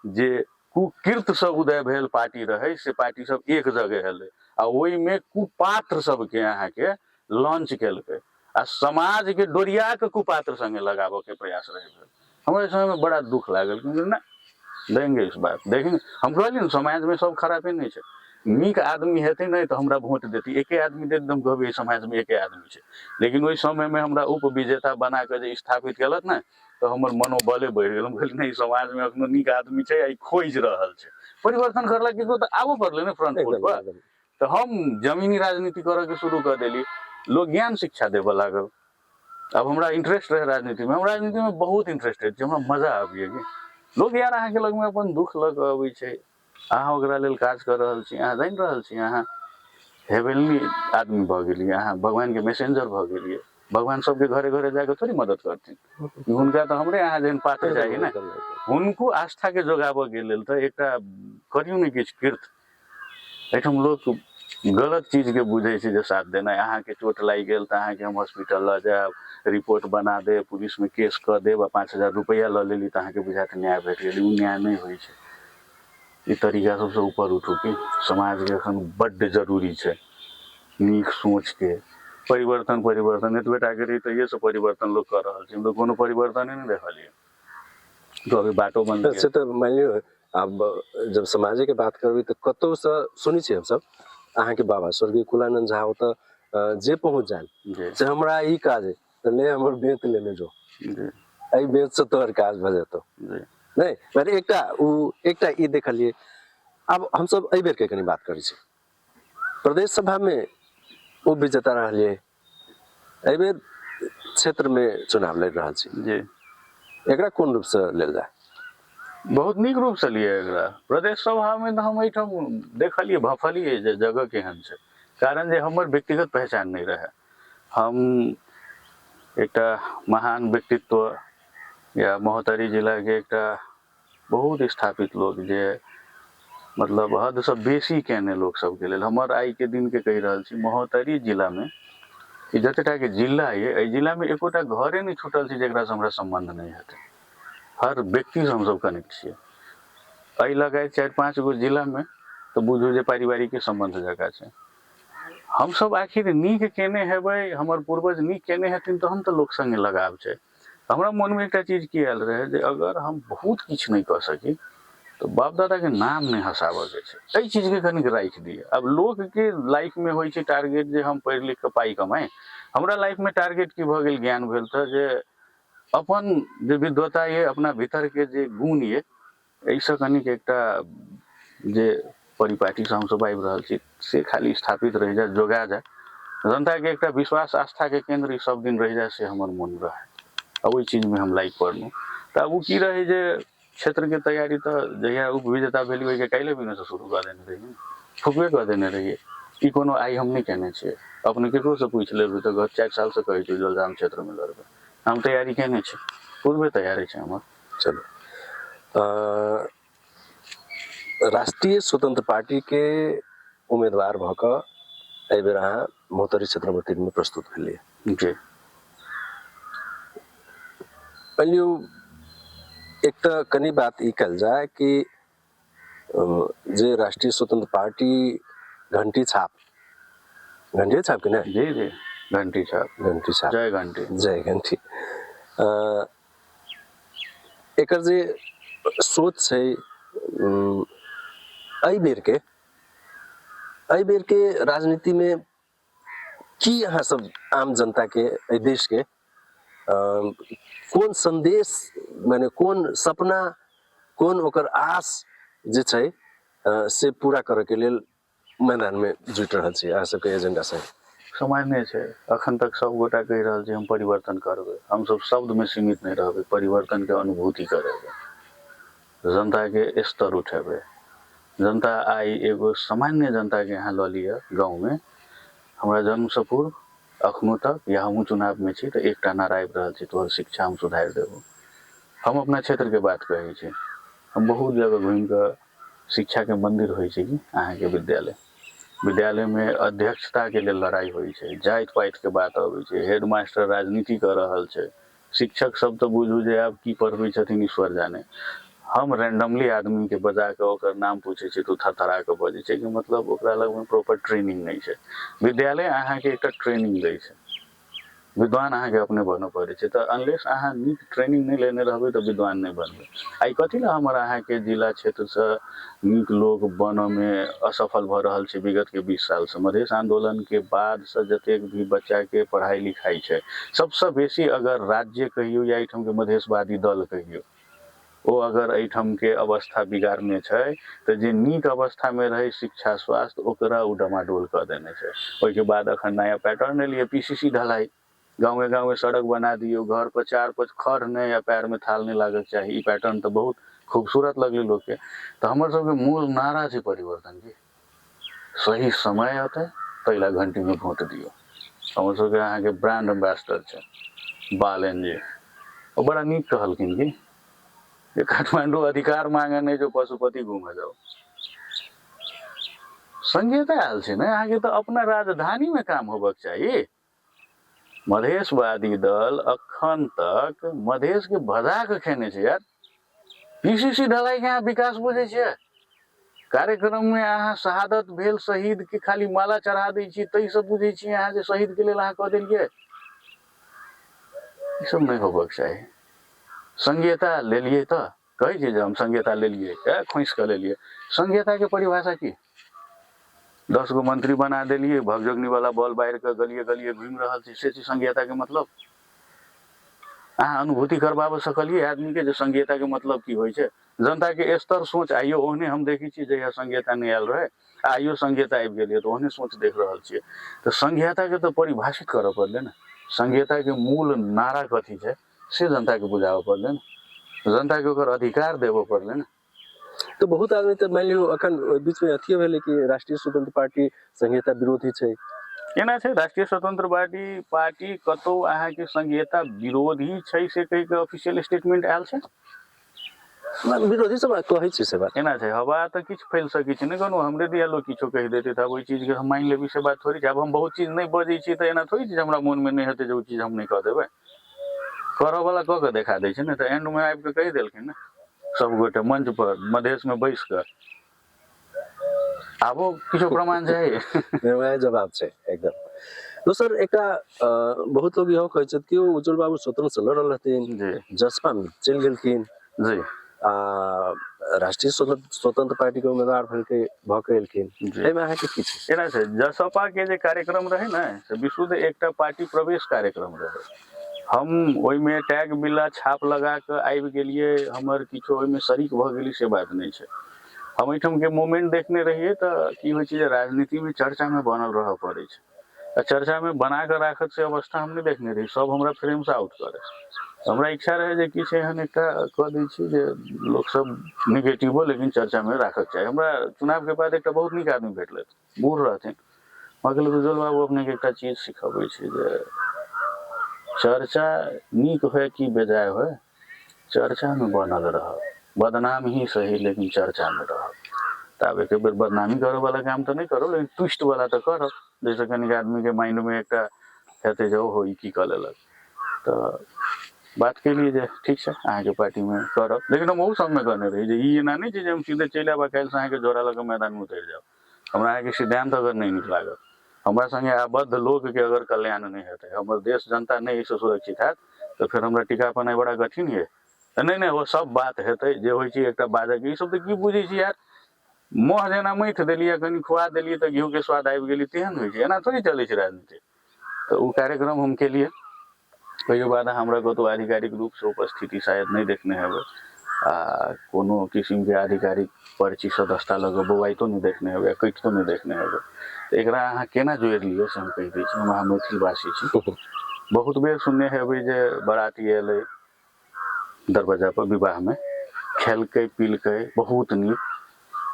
जे कुकृतसँ उदय भेल पार्टी रहै से पार्टी सब एक जगह एलै आ ओहिमे कुपात्र सबके अहाँके लॉन्च केलकै आ समाजके डोरिया कऽ कुपात्र सङ्गे लगाबऽके प्रयास रहै भेल। हमरा एहि समयमे बड़ा दुख लागल कि नहि देंगे इस बात देखेंगे। हम कहलियै ने, समाजमे सब खरापे नहि छै, नीक आदमी हेतै नहि तऽ हमरा वोट देतै। एके आदमी देत तऽ हम कहबै एहि समाजमे एके आदमी छै। लेकिन ओहि समयमे हमरा उपविजेता बना कऽ जे स्थापित केलक ने, तऽ हमर मनोबले बढ़ि गेल। हम कहलियै नहि, समाजमे एखनो नीक आदमी छै आ ई खोजि रहल छै। परिवर्तन करलक केकरो तऽ आबऽ पड़लै ने फ्रंट फुट पर। तऽ हम जमीनी राजनीति करऽके शुरू कऽ देली, लोक ज्ञान शिक्षा देबऽ लागल। आब हमरा इंटरेस्ट रहै राजनीतिमे, हम राजनीतिमे बहुत इंटरेस्टेड छी, हमरा मजा आबैए कि लोक यार अहाँके लगमे अपन दुःख लऽ कऽ अबै छै, अहाँ ओकरा लेल काज कऽ रहल छी, अहाँ जानि रहल छी अहाँ हेवनली आदमी भऽ गेलियै, अहाँ भगवानके मैसेंजर भऽ गेलियै। भगवान सबके घरे घरे जाके थोड़ी मदद करथिन हुनका, तऽ हमरे अहाँ जेहन पात्र चाही ने हुनको आस्थाके जोगाबऽके लेल। तऽ एकटा करियौ ने किछु कृत। एहिठाम लोक गलत चीजके बुझै छै जे साथ देनाइ, अहाँके चोट लागि गेल तऽ अहाँके हम हॉस्पिटल लऽ जायब, रिपोर्ट बना देब, पुलिसमे केस कऽ देब आ 5000 रुपैआ लऽ लेली तऽ अहाँके बुझायत न्याय भेट गेल। ओ न्याय नहि होइ छै। ई तरीका सबसँ ऊपर उठू कि समाजके एखन बड्ड जरूरी छै नीक सोचके परिवर्तन। परिवर्तन एतबे टाके रही तैयोसँ परिवर्तन लोक कऽ रहल छै, हम तऽ कोनो परिवर्तने नहि देखलियै। तो अभी बाटो बंद से तऽ मानि लियौ, आब जब समाजे के बात करबै तऽ कतहुसँ सुनै छियै हमसब, अहाँके बाबा स्वर्गीय कुलानंद झा ओतऽ जे पहुँच जाय से हमरा ई काज है तऽ ले हमर बेंत लेने जो, एहि बेंत से तोहर काज भऽ जेतौ। नहि माने एकटा ओ एकटा ई देखलियै। आब हमसब एहि बेरके कनि बात करै छी। प्रदेश सभामे ओ विजेता रहलियै, एहिबेर क्षेत्रमे चुनाव लड़ि रहल छी जी, एकरा कोन रूपसँ लेल जाय? बहुत नीक रूपसँ लिअ एकरा। प्रदेश सभामे तऽ हम एहिठाम देखलियै, भफलियै जे जगह केहन छै, कारण जे हमर व्यक्तिगत पहचान नहि रहै। हम एकटा महान व्यक्तित्व या महोत्तरी जिलाके एकटा बहुत स्थापित लोक जे मतलब हदसँ बेसी केने लोक सबके लेल, हमर आइके दिनके कहि रहल छी, महोत्तरी जिलामे ई जतेटाके जिला यऽ, एहि जिलामे एकोटा घरे नहि छूटल छै जकरासँ हमरा सम्बन्ध नहि हेतै। हर व्यक्तिसँ हमसब कनेक्ट छियै। एहि लऽ कऽ 4-5 गो जिलामे तऽ बुझू जे पारिवारिके सम्बन्ध जकाँ छै। हमसब आखिर नीक केने हेबै, हमर पूर्वज नीक केने हेथिन तहन तऽ लोक सङ्गे लगाव छै। हमरा मोनमे एकटा चीज की आयल रहै जे अगर हम बहुत किछु नहि कऽ सकी तऽ बाप दादाके नाम नहि हँसाबऽके छै, एहि चीजके कनिक राखि दिअ। आब लोकके लाइफमे होइ छै टारगेट जे हम पढ़ि लिखि कऽ पाइ कमाइ। हमरा लाइफमे टारगेट की भऽ गेल, ज्ञान भेल तऽ जे अपन जे विद्वता यऽ, अपना भीतरके जे गुण यऽ, एहिसँ कनिक एकटा जे परिपाटीसँ हमसब आबि रहल छी से खाली स्थापित रहि जाय, जोगा जाय, जनताके एकटा विश्वास आस्थाके केन्द्र ई सब दिन रहि जाय, से हमर मोन रहै आ ओहि चीजमे हम लागि पड़लहुँ। तऽ आब ओ की रहै जे क्षेत्रके तैयारी तऽ जहिया उपविजेता भेली ओहिके काल्हि दिनसँ शुरू कऽ देने रहियै, फुकबे कऽ देने रहियै। ई कोनो आइ हम नहि केने छियै। अपने ककरोसँ पूछि लेबै तऽ 4 सालसँ कहै छै उज्ज्वल क्षेत्रमे लड़बै। हम तैयारी केने छी, पूर्वे तैयारी छै हमर। चलू, राष्ट्रीय स्वतंत्र पार्टी के उम्मीदवार भऽ कऽ एहि बेर अहाँ महोत्तरी क्षेत्र नंबर 3 में प्रस्तुत भेलियै जी। मानि लियौ, एक तऽ कनि बात ई कयल जाय कि जे राष्ट्रीय स्वतंत्र पार्टी घंटी छाप, घंटी छाप कि नहि? जी जी, घंटी छाप। घंटी छाप। जय घंटी। जय घंटी। एकर जे सोच छै एहि बेरके, एहि बेरके राजनीतिमे की अहाँ सब आम जनताके, एहि देशके कोन संदेश, माने कोन सपना, कोन ओकर आस जे छै से पूरा करऽके लेल मैदानमे जुटि रहल छी अहाँ सबके एजेंडा से? सामान्य छै, अखन तक सब गोटा कहि रहल छै हम परिवर्तन करबै। हमसब शब्दमे सीमित नहि रहबै, परिवर्तनके अनुभूति करेबै, जनताके स्तर उठेबै। जनता आइ एगो सामान्य जनताके अहाँ लऽ लिअ गाँवमे, हमरा जन्मसँ पूर्व अखनो तक या हमहूँ चुनावमे छी तऽ एकटा नारा आबि रहल छै, तोहर शिक्षा हम सुधारि देबौ। हम अपना क्षेत्रके बात कहै छी, हम बहुत जगह घुमिकऽ शिक्षाके मन्दिर होइ छै कि अहाँके विद्यालय, विद्यालयमे अध्यक्षताके लेल लड़ाइ होइ छै, जाति पातिके बात अबै छै, हेडमास्टर राजनीति कऽ रहल छै, शिक्षक सब तऽ बुझू जे आब की पढ़बै छथिन ईश्वर जाने। हम रैंडमली आदमीके बजा कऽ ओकर नाम पूछै छियै तऽ ओ थरथरा कऽ बजै छै कि मतलब ओकरा लगमे प्रॉपर ट्रेनिंग नहि छै। विद्यालय अहाँके एकटा ट्रेनिंग दै छै, विद्वान अहाँके अपने बनऽ पड़ै छै। तऽ अनलेस अहाँ नीक ट्रेनिंग नहि लेने रहबै तऽ विद्वान नहि बनबै। आइ कथी लए हमर अहाँके जिला क्षेत्रसँ नीक लोक बनऽमे असफल भऽ रहल छै विगतके 20 सालसँ? मधेश आन्दोलनके बादसँ जतेक भी बच्चाके पढ़ाइ लिखाइ छै, सबसँ बेसी अगर राज्य कहियौ या एहिठामके मधेशवादी दल कहियौ, ओ अगर एहिठामके अवस्था बिगाड़ने छै तऽ जे नीक अवस्थामे रहै शिक्षा स्वास्थ्य, ओकरा ओ डमाडोल कऽ देने छै। ओहिके बाद अखन नया पैटर्न एलियै, PCC ढलाई, गाँवे गाँवे सड़क बना दियौ, घर पर चार पर खर नहि आ पैरमे थाल नहि लागक चाही। ई पैटर्न तऽ बहुत खूबसूरत लगलै लोकके। तऽ हमर सबके मूल नारा छै परिवर्तन के, सही समय अतै ताहि लए घंटीमे वोट दियौ। हमर सबके अहाँके ब्रांड एम्बेसडर छै बालेन जी, ओ बड़ा नीक कहलखिन कि जे काठमांडू अधिकार मांगे नहि जो पशुपति घूमे जाओ। संघीयता आयल छै ने अहाँके, तऽ अपना राजधानीमे काम होबक चाही। मधेशवादी दल अखन तक मधेश के भजा के खेने छै यार। पीसीसी ढलाई के अहाँ विकास बुझै छियै? कार्यक्रम में अहाँ शहादत भेल शहीद के खाली माला चढ़ा दै छियै, ताहि से बुझै छियै अहाँ जे शहीद के लेल अहाँ कऽ देलियै? ई सब नहि होबक चाही। संघीयता लेलियै तऽ कहै छियै जे हम संघीयता लेलियै, खोसि कऽ लेलियै। संघीयता के परिभाषा की? 10 गो मंत्री बना देलियै, भगजोगनी वाला बॉल बारि कऽ गलिए गलिए घुमि रहल छी, से छै संघीयताके मतलब? अहाँ अनुभूति करबाबऽ सकलियै आदमीके जे संघीयताके मतलब की होइ छै? जनताके स्तर सोच आइयो ओहने हम देखै छियै जहिया संघीयता नहि आयल रहै, आइयो संघीयता आबि गेलै तऽ ओहने सोच देख रहल छियै। तऽ संघीयताके तऽ परिभाषित करऽ पड़लै ने, संघीयताके मूल नारा कथी छै से जनताके बुझाबऽ पड़लै ने, जनताके ओकर अधिकार देबऽ पड़लै ने। तऽ बहुत आदमी तऽ मानि लियौ अखन ओहि बीचमे अथियो भेलै कि राष्ट्रीय स्वतंत्र पार्टी संघीयता विरोधी छै। एना छै, राष्ट्रीय स्वतंत्र पार्टी पार्टी कतौ अहाँके संघीयता विरोधी छै से कहि कऽ ऑफिशियल स्टेटमेंट आयल छै? विरोधी सब कहै छै से बात। एना छै, हवा तऽ किछु फैल सकै छै ने, कोनो हमरे दिया लोक किछो कहि देतै तऽ आब ओहि चीजके हम मानि लेबै से बात थोड़ी छै। आब हम बहुत चीज नहि बजै छियै तऽ एना थोड़ी छै जे हमरा मोनमे नहि हेतै जे ओ चीज हम नहि कऽ देबै। करऽ वाला कऽ कऽ देखा दै छै ने। तऽ एंडमे आबि कऽ कहि देलखिन ने सब गोटे मंच पर मधेशमे बैस कऽ, आबो किछो प्रमाण चाही? वएह जवाब छै एकदम। दोसर एकटा बहुत लोग इहो कहै छथि कि ओ उज्जवल बाबू स्वतंत्र से लड़ल रहथिन, जसपा में चलि गेलखिन आ राष्ट्रीय स्वतंत्र पार्टी के उम्मीदवार भऽ के एलखिन। एहिमे अहाँके की छै? एना छै, जसपा के जे कार्यक्रम रहै ने से विशुद्ध एकटा पार्टी प्रवेश कार्यक्रम रहै। हम ओहिमे टैग बिला छाप लगा कऽ आबि गेलियै, हमर किछो ओहिमे शरीक भऽ गेली से बात नहि छै। हम एहिठामके मूवमेंट देखने रहियै तऽ की होइ छै जे राजनीतिमे चर्चामे बनल रहऽ पड़ै छै, आ चर्चामे बना कऽ राखत से अवस्था हम नहि देखने रही। सब हमरा फ्रेमसँ आउट करै। हमरा इच्छा रहै जे किछु एहन एकटा कऽ दै छी जे लोकसब निगेटिवो लेकिन चर्चामे राखक चाही। हमरा चुनावके बाद एकटा बहुत नीक आदमी भेटलथि, बूढ़ रहथिन। हमरा कहलक उज्जवल बाबू अपनेके एकटा चीज सिखबै छी जे चर्चा नीक होय कि बेजाय होय, चर्चामे बनल रहब, बदनाम ही सही लेकिन चर्चामे रहब। तऽ आब एक बेर बदनामी करऽवला काम तऽ नहि करब, लेकिन ट्विस्ट वाला तऽ करब, जाहिसँ कनिक आदमीके माइंडमे एकटा हेतै जे ओहो ई की कऽ लेलक। तऽ बात केलियै जे ठीक छै अहाँके पार्टीमे करब, लेकिन हम ओहू सबमे कहने रही जे ई एना नहि छै जे हम सीधे चलि आयब आ काल्हिसँ अहाँके झोरा लऽ कऽ मैदानमे उतरि जायब। हमरा अहाँके सिद्धान्त अगर नहि नीक लागत, हमरा सङ्गे आबद्ध लोकके अगर कल्याण नहि हेतै, हमर देश जनता नहि एहिसँ सुरक्षित हैत, तऽ फेर हमरा टीका पेनाइ बड़ा कठिन यऽ। तऽ नहि नहि ओ सब बात हेतै जे होइ छै एकटा बाजऽके। ई सब तऽ की बुझै छी यार, मोह जेना मथि देलियै, कनि खुआ देलियै तऽ घिउके स्वाद आबि गेलै, तेहन होइ छै। एना थोड़े चलै छै राजनीति। तऽ ओ कार्यक्रम हम केलियै। ओहिके बाद हमरा कतहु आधिकारिक रूपसँ उपस्थिति शायद नहि देखने हेबै, आ कोनो किसिमके आधिकारिक पर्ची सदस्यता लऽ कऽ बौआइतो नहि देखने हेबै, आ कटितो नहि देखने हेबै। तऽ एकरा अहाँ केना जोड़ि लिअ से हम कहि दै छी। हम अहाँ मैथिलवासी छी, बहुत बेर सुनने हेबै जे बराती अयलै दरवाजा पर विवाहमे, खेलकै पीलकै बहुत नीक,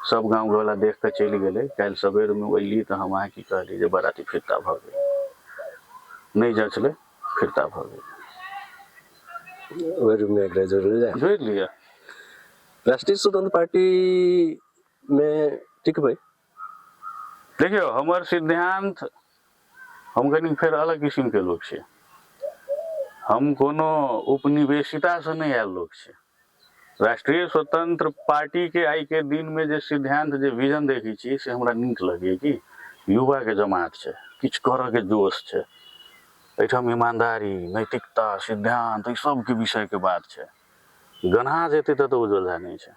सब गाँववला देख कऽ चलि गेलै। काल्हि सबेरमे अयली तऽ हम अहाँ की कहली जे बराती फिरता भऽ गेल, नहि जँचलै, फिरता भऽ गेल। ओहि रूपमे एकरा जोड़ल जाय, जोड़ि लिअ। राष्ट्रीय स्वतंत्र पार्टी मे टिकबै? देखियौ, हमर सिद्धांत, हम कनि फेर अलग किसिमके लोक छी। हम कोनो उपनिवेशितासँ नहि आयल लोक छी। राष्ट्रीय स्वतंत्र पार्टी के आइ के दिन में जे सिद्धांत, जे विजन देखै छियै से हमरा नीक लगैए। कि युवा के जमात छै, किछु करऽ के जोश छै एहिठाम, ईमानदारी, नैतिकता, सिद्धांत, एहि सबके विषय के बात छै। गन्हा जेतै तऽ उज्जवल झा नहि छै,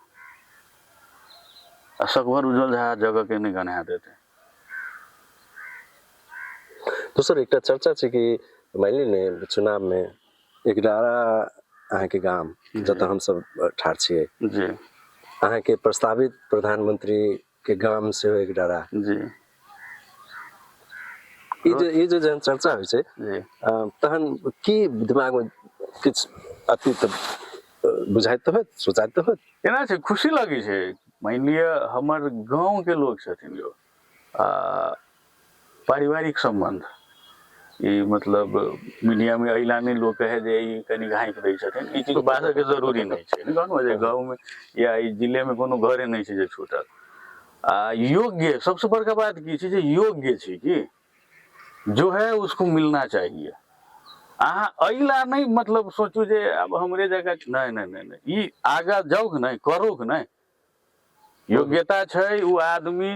आ सकभर उज्जवल झा जगह के नहि गन्हा देतै। दोसर एकटा चर्चा छै कि मानि लिअ ने चुनावमे एकडारा अहाँके गाम जतऽ हमसब ठाढ़ छियै, अहाँके प्रस्तावित प्रधानमंत्री के गाम सेहो एकडारा। ई जे जहन चर्चा होइ छै तहन की दिमागमे किछु अति तऽ बुझाइत तऽ होत, सोचाइत तऽ होत? एना छै, खुशी लगै छै। मानि लिअ हमर गाँवके लोक छथिन यौ, आ पारिवारिक सम्बन्ध ई मतलब मीडियामे अइला नहि लोक कहै जे ई कनि घाँकि दै छथिन। ई चीज बाजऽके जरूरी नहि छै ने। कहलहुँ जे गाँवमे या ई जिलेमे कोनो घरे नहि छै जे छूटल। आ योग्य, सबसँ बड़का बात की छै जे योग्य छै कि जो है उसको मिलना चाहिए। अहाँ अइला नहि मतलब सोचू जे आब हमरे जगह, नहि नहि नहि नहि, ई आगाँ जाउ कि नहि, करू कि नहि, योग्यता छै ओ आदमी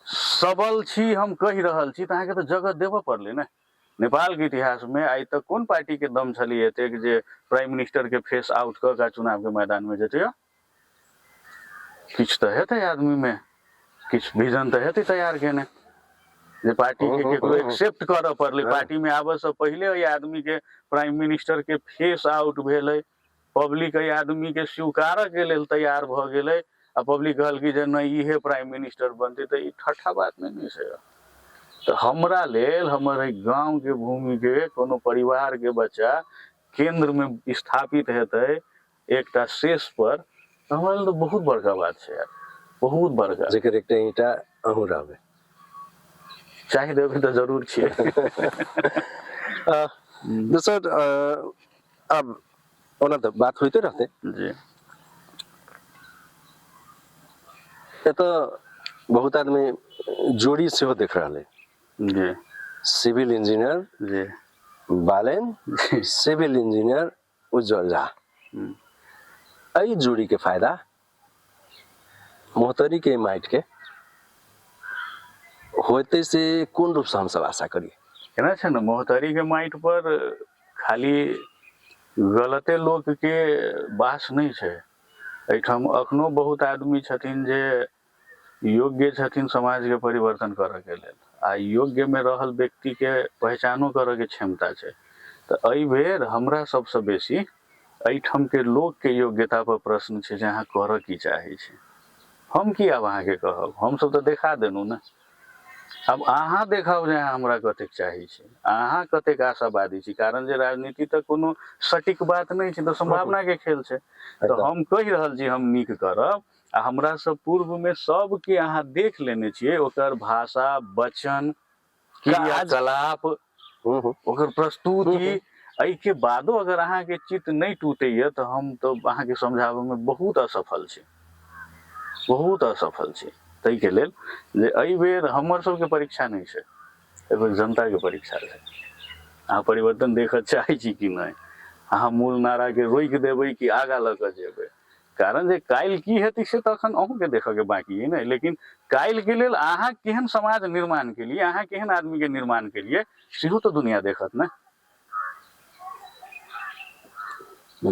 सबल छी, हम कहि रहल छी तऽ अहाँके तऽ जगह देबऽ पड़लै ने। नेपालके इतिहासमे आइ तक कोन पार्टीके दम छलै एतेक जे प्राइम मिनिस्टरके फेस आउट कऽ कऽ चुनावके मैदानमे जेतै? किछु तऽ हेतै आदमीमे, किछु विजन तऽ हेतै तैयार केने जे पार्टीके केकरो एक्सेप्ट करऽ पड़लै। पार्टीमे आबऽसँ पहिले एहि आदमीके प्राइम मिनिस्टरके फेस आउट भेलै, पब्लिक एहि आदमीके स्वीकारऽके लेल तैयार भऽ गेलै, आ पब्लिक कहलकै जे नहि, इहे प्राइम मिनिस्टर बनतै। तऽ ई ठट्ठा बात नहि ने छै। तऽ हमरा लेल हमर एहि गाँवके भूमिके कोनो परिवारके बच्चा केन्द्रमे स्थापित हेतै एकटा शेष पर, तऽ हमरा लेल तऽ बहुत बड़का बात छै यार, बहुत बड़का। जेकर एकटा ईंटा अहूँ रहबै। चाहि देबै तऽ जरूर छियै। दोसर, अब ओना तऽ बात होइते रहतै। एतऽ बहुत आदमी जोड़ी सेहो देख रहल है। Civil engineer Balen, civil engineer Ujjwal Jha, एहि जोड़ी के फायदा मोहतरी के माटि के होते से कोन रूप से हमसब आशा करी? एना छै ने, मोहतरी के माटि पर खाली गलते लोक के वास नहि छै। एहिठाम अखनो बहुत आदमी छथिन जे योग्य छथिन समाजके परिवर्तन करऽके लेल, आ योग्यमे रहल व्यक्तिके पहचानो करऽके क्षमता छै। तऽ एहि बेर हमरा सबसँ बेसी एहिठामके लोकके योग्यता पर प्रश्न छै जे अहाँ करऽ की चाहै छी। हम की आब अहाँके कहब, हमसब तऽ देखा देलहुँ ने, आब अहाँ देखाउ जे अहाँ हमरा कतेक चाहै छी, अहाँ कतेक आशावादी छी। कारण जे राजनीति तऽ कोनो सटीक बात नहि छै, तऽ सम्भावनाके खेल छै। तऽ हम कहि रहल छी हम नीक करब, आ हमरा सब पूर्वमे सबके अहाँ देख लेने छियै, ओकर भाषा, वचन, क्रियाकलाप, ओकर प्रस्तुति। एहिके बादो अगर अहाँके चित्त नहि टूटैया तऽ हम तऽ अहाँके समझाबैमे बहुत असफल छी, बहुत असफल छी। ताहिके लेल जे एहि बेर हमर सबके परीक्षा नहि छै, एहि बेर जनताके परीक्षा छै। अहाँ परिवर्तन देखऽ चाहै छी कि नहि? अहाँ मूल नाराके रोकि देबै कि आगाँ लऽ कऽ जेबै? कारण जे काल्हि की हेतै से तऽ एखन अहूँके देखऽके बाँकी अइ ने, लेकिन काल्हिके लेल अहाँ केहन समाज निर्माण केलियै, अहाँ केहन आदमीके निर्माण केलियै, सेहो तऽ दुनिया देखत ने।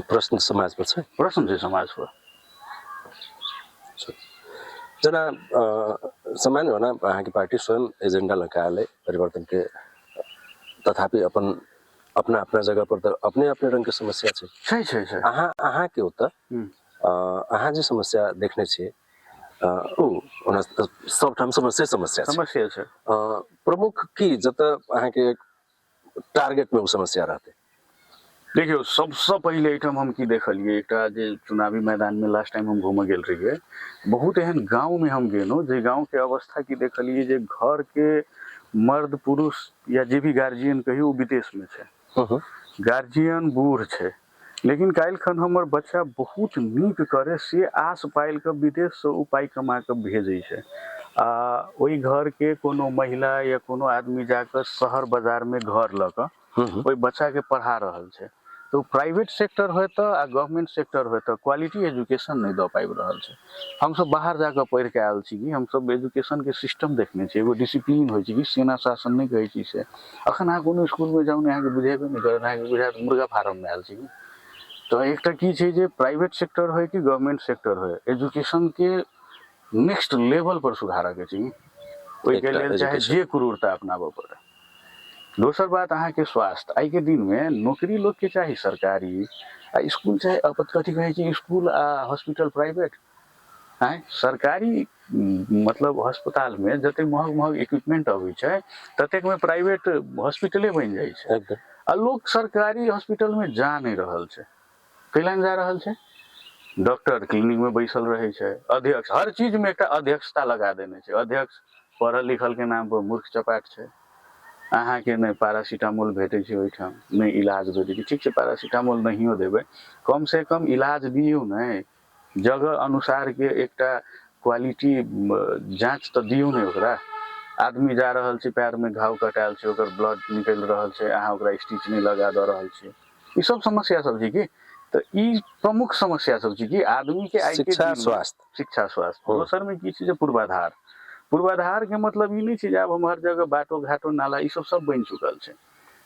प्रश्न समाज पर छै, प्रश्न छै समाज पर। जेना सामान्य ओना अहाँके पार्टी स्वयं एजेंडा लऽ कऽ आयल अइ परिवर्तनके, तथापि अपन अपना अपना जगह पर तऽ अपने अपने रंगके समस्या छै। छै छै छै। अहाँके ओतऽ अहाँ जे समस्या देखने छियै, ओ ओना सबठाम समस्या समस्या छै, समस्या छै। प्रमुख की जतऽ अहाँके टारगेट में ओ समस्या रहतै? देखियौ, सबसँ पहिले एहिठाम हम की देखलियै, एकटा जे चुनावी मैदानमे लास्ट टाइम हम घूमऽ गेल रहियै, बहुत एहन गाँवमे हम गेलहुँ जे गाँवके अवस्था की देखलियै जे घरके मर्द पुरुष या जे भी गार्जियन कहियौ ओ विदेशमे छै, गार्जियन बूढ़ छै, लेकिन काल्हि खन हमर बच्चा बहुत नीक करे से आस पालि कऽ विदेशसँ ओ पाइ कमा कऽ भेजै छै, आ ओहि घरके कोनो महिला या कोनो आदमी जाकऽ शहर बाजारमे घर लऽ कऽ ओहि बच्चाके पढ़ा रहल छै। तऽ ओ प्राइवेट सेक्टर होय तऽ आ गवर्नमेंट सेक्टर होय तऽ क्वालिटी एजुकेशन नहि दऽ पाबि रहल छै। हमसब बाहर जाकऽ पढ़ि कऽ आयल छी कि हमसब एजुकेशनके सिस्टम देखने छी, एगो डिसिप्लीन होइ छै कि सेना शासन नहि कहै छी से। अखन अहाँ कोनो इसकुलमे जाउ ने, अहाँके बुझेबे नहि करत, अहाँके बुझायत मुर्गा फार्ममे आयल छी। तऽ एकटा की छै जे प्राइवेट सेक्टर होय कि गवर्नमेंट सेक्टर होय, एजुकेशनके नेक्स्ट लेवल पर सुधारऽके छै, ओहिके लेल चाहे जे क्रूरता अपनाबऽ पड़ै। दोसर बात अहाँके स्वास्थ्य, आइके दिनमे नौकरी लोकके चाही सरकारी आ इसकुल चाही, कथी कहै छै इसकुल आ हॉस्पिटल प्राइवेट। आँय, सरकारी मतलब अस्पतालमे जतेक महग महग इक्विपमेंट अबै छै ततेकमे प्राइवेट हॉस्पिटले बनि जाइ छै, आ लोक सरकारी हॉस्पिटलमे जा नहि रहल छै। कैला नहि जा रहल छै? डॉक्टर क्लिनिकमे बैसल रहै छै, अध्यक्ष हर चीजमे एकटा अध्यक्षता लगा देने छै, अध्यक्ष पढ़ल लिखलके नाम पर मूर्ख चपाट छै। अहाँके नहि पैरासिटामोल भेटै छै ओहिठाम, नहि इलाज भेटै छै। ठीक छै, पैरासिटामोल नहियो देबै, कम से कम इलाज दियौ ने, जगह अनुसारके एकटा क्वालिटी जाँच तऽ दियौ ने ओकरा। आदमी जा रहल छै, पैरमे घाव कटायल छै, ओकर ब्लड निकलि रहल छै, अहाँ ओकरा स्टिच नहि लगा दऽ रहल छियै। ई सब समस्या सब छै की, तऽ ई प्रमुख समस्या सब छै कि आदमी के आइ शिक्षा स्वास्थ्य, शिक्षा स्वास्थ्य। दोसर में की छै जे पूर्वाधार, पूर्वाधार के मतलब ई नहि छै जे आब हम हर जगह बाटो घाटो नाला ई सब सब बनि चुकल छै।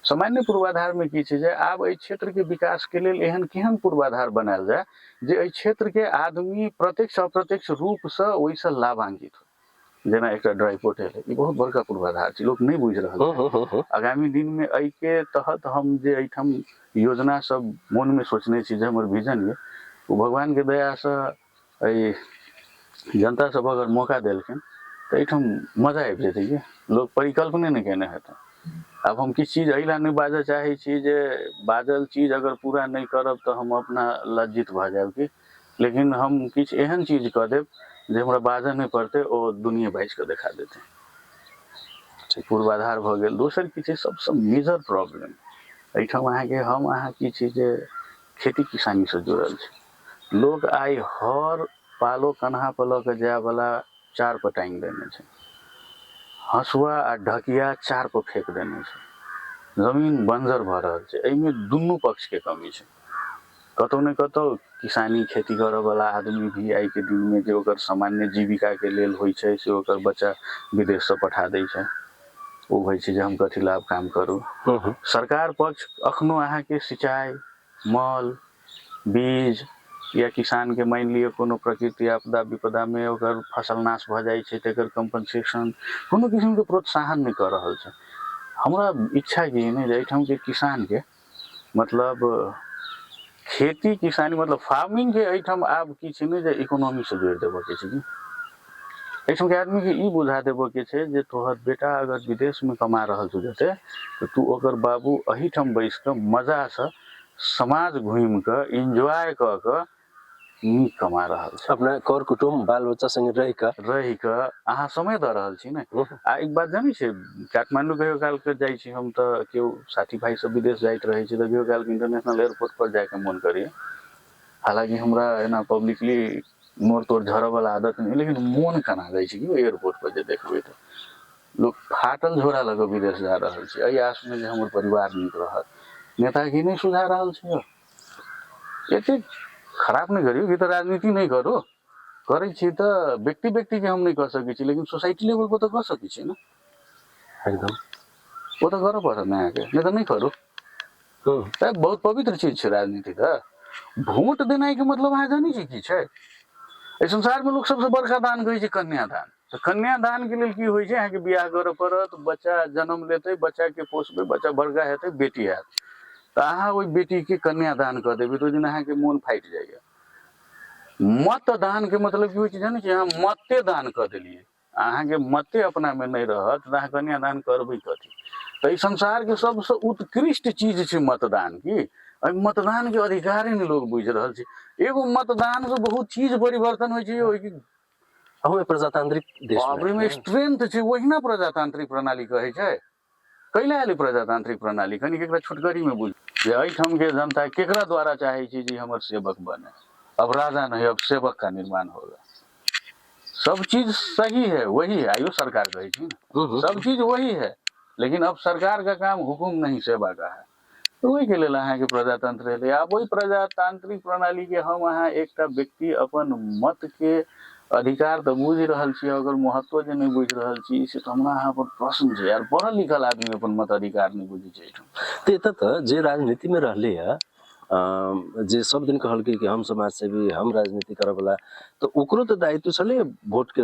सामान्य पूर्वाधार में की छै जे आब एहि क्षेत्र के विकास के लेल एहन केहन पूर्वाधार बनायल जाय जे एहि क्षेत्र के आदमी प्रत्यक्ष अप्रत्यक्ष रूप से ओहिसँ लाभान्वित हो। जेना एकटा ड्राई पोर्ट एलै, ई बहुत बड़का पूर्वाधार छै, लोक नहि बुझि रहल छै। आगामी दिनमे एहिके तहत हम जे एहिठाम योजना सब मोनमे सोचने छी, जे हमर विजन यऽ, ओ भगवानके दयासँ एहि जनता सब अगर मौका देलखिन तऽ एहिठाम मजा आबि जेतै कि लोक परिकल्पने नहि केने हेतै। आब हम किछु चीज एहि लए नहि बाजऽ चाहै छी जे बाजल चीज अगर पूरा नहि करब तऽ हम अपना लज्जित भऽ जायब कि, लेकिन हम किछु एहन चीज कऽ देब जे हमरा बाजऽ नहि पड़तै, ओ दुनिया बाजि कऽ देखा देतै। पूर्वाधार भऽ गेल। दोसर की छै सबसँ मेजर प्रॉब्लम एहिठाम अहाँके, हम अहाँ की छी जे खेती किसानीसँ जुड़ल छी। लोक आइ हर पालो कन्हा पर लऽ कऽ जायवला चार पर टाँगि देने छै, हँसुआ आ ढकिया चार पर फेक देने छै, जमीन बंजर भऽ रहल छै। एहिमे दुनू पक्षके कमी छै। कतहु ने कतहु किसानी खेती करऽवला आदमी भी आइके दिनमे जे ओकर सामान्य जीविकाके लेल होइ छै से ओकर बच्चा विदेशसँ पठा दै छै। ओ होइ छै जे हम कथी लए आब काम करू। सरकार पक्ष अखनो अहाँके सिंचाइ, मल, बीज या किसानके मानि लिअ कोनो प्रकृति आपदा विपदामे ओकर फसल नाश भऽ जाइ छै तकर कम्पनसेशन कोनो किसिमके प्रोत्साहन नहि कऽ रहल छै। हमरा इच्छा की ने जे एहिठामके किसानके मतलब खेती किसानी मतलब फार्मिंगके एहिठाम आब की छै ने जे इकोनॉमीसँ जोड़ि देबऽके छै कि एहिठामके आदमीके ई बुझा देबऽके छै जे तोहर बेटा अगर विदेशमे कमा रहल छौ जते, तऽ तू ओकर बाबू एहिठाम बैस कऽ मजासँ समाज घुमि कऽ एन्जॉय कऽ कऽ नीक कमा रहल छै। अपना कर कुटुम्ब बाल बच्चा संगे रहि कऽ, रहि कऽ अहाँ समय दऽ रहल छी ने। आ एक बात जानै छियै, काठमाण्डू कहियो कालके जाइ छी हम तऽ केओ साथी भाइ सब विदेश जाइत रहै छै तऽ कहियो कालके इंटरनेशनल एयरपोर्ट पर जाइके मोन करैए। हालाँकि हमरा एना पब्लिकली नोर तोर झरऽवला आदत नहि, लेकिन मोन कना जाइ छै कि एयरपोर्ट पर जे देखबै तऽ लोक फाटल झोरा लऽ कऽ विदेश जा रहल छै एहि आसमे जे हमर परिवार नीक रहत। नेताके नहि सुझा रहल छै। एतेक खराब नहि करियौ कि तऽ राजनीति नहि करू। करै छी तऽ व्यक्ति व्यक्तिके हम नहि कऽ सकै छी, लेकिन सोसाइटी लेवल पर तऽ कऽ सकै छी ने। एकदम। ओ तऽ करऽ पड़त ने अहाँके, नहि तऽ नहि करू। तऽ बहुत पवित्र चीज छै राजनीति। तऽ वोट देनाइके मतलब अहाँ जानै छी की छै? एहि संसारमे लोक सबसँ बड़का दान कहै छै कन्यादान। तऽ कन्यादानके लेल की होइ छै? अहाँके बियाह करऽ पड़त, बच्चा जन्म लेतै, बच्चाके पोसबै, बच्चा बड़का हेतै, बेटी हैत, तऽ अहाँ ओहि बेटीके कन्यादान कऽ देबै तऽ ओहि दिन अहाँके मोन फाटि जाइए। मतदानके मतलब की होइ छै जानै छियै? अहाँ मते दान कऽ देलियै। अहाँके मते अपनामे नहि रहत तऽ अहाँ कन्यादान करबै कथी? तऽ ई संसारके सबसँ उत्कृष्ट चीज छै मतदान। की एहि मतदानके अधिकारे नहि लोक बुझि रहल छै। एगो मतदानसँ बहुत चीज परिवर्तन होइ छै। ओहि अहूँ प्रजातांत्रिक देश मे स्ट्रेंथ छै, ओहिना प्रजातांत्रिक प्रणाली कहै छै। कैला एलै प्रजातांत्रिक प्रणाली? कनिक एकरा छोटकरीमे बुझ जे एहिठामके जनता केकरा द्वारा चाहै छै जे हमर सेवक बने। अब राजा नहीं, अब सेवक का निर्माण होगा। सब चीज सही है, वही है, आइयो सरकार कहै छै ने, सब चीज वही है, लेकिन अब सरकार का काम हुकुम नहीं, सेवा का है। तऽ ओहिके लेल अहाँके प्रजातंत्र एलै। आब ओहि प्रजातांत्रिक प्रणालीके हम अहाँ एकटा व्यक्ति अपन मतके अधिकार तऽ बुझि रहल छी, अगर महत्व जे नहि बुझि रहल छी से तऽ हमरा अहाँ पर प्रश्न छै यार। पढ़ल लिखल आदमी अपन मत अधिकार नहि बुझै छै एहिठाम। तऽ एतऽ तऽ जे राजनीतिमे रहलै हँ, जे सब दिन कहलकै कि हम समाज सेवी, हम राजनीति करऽवला, तऽ ओकरो तऽ दायित्व छलै वोटके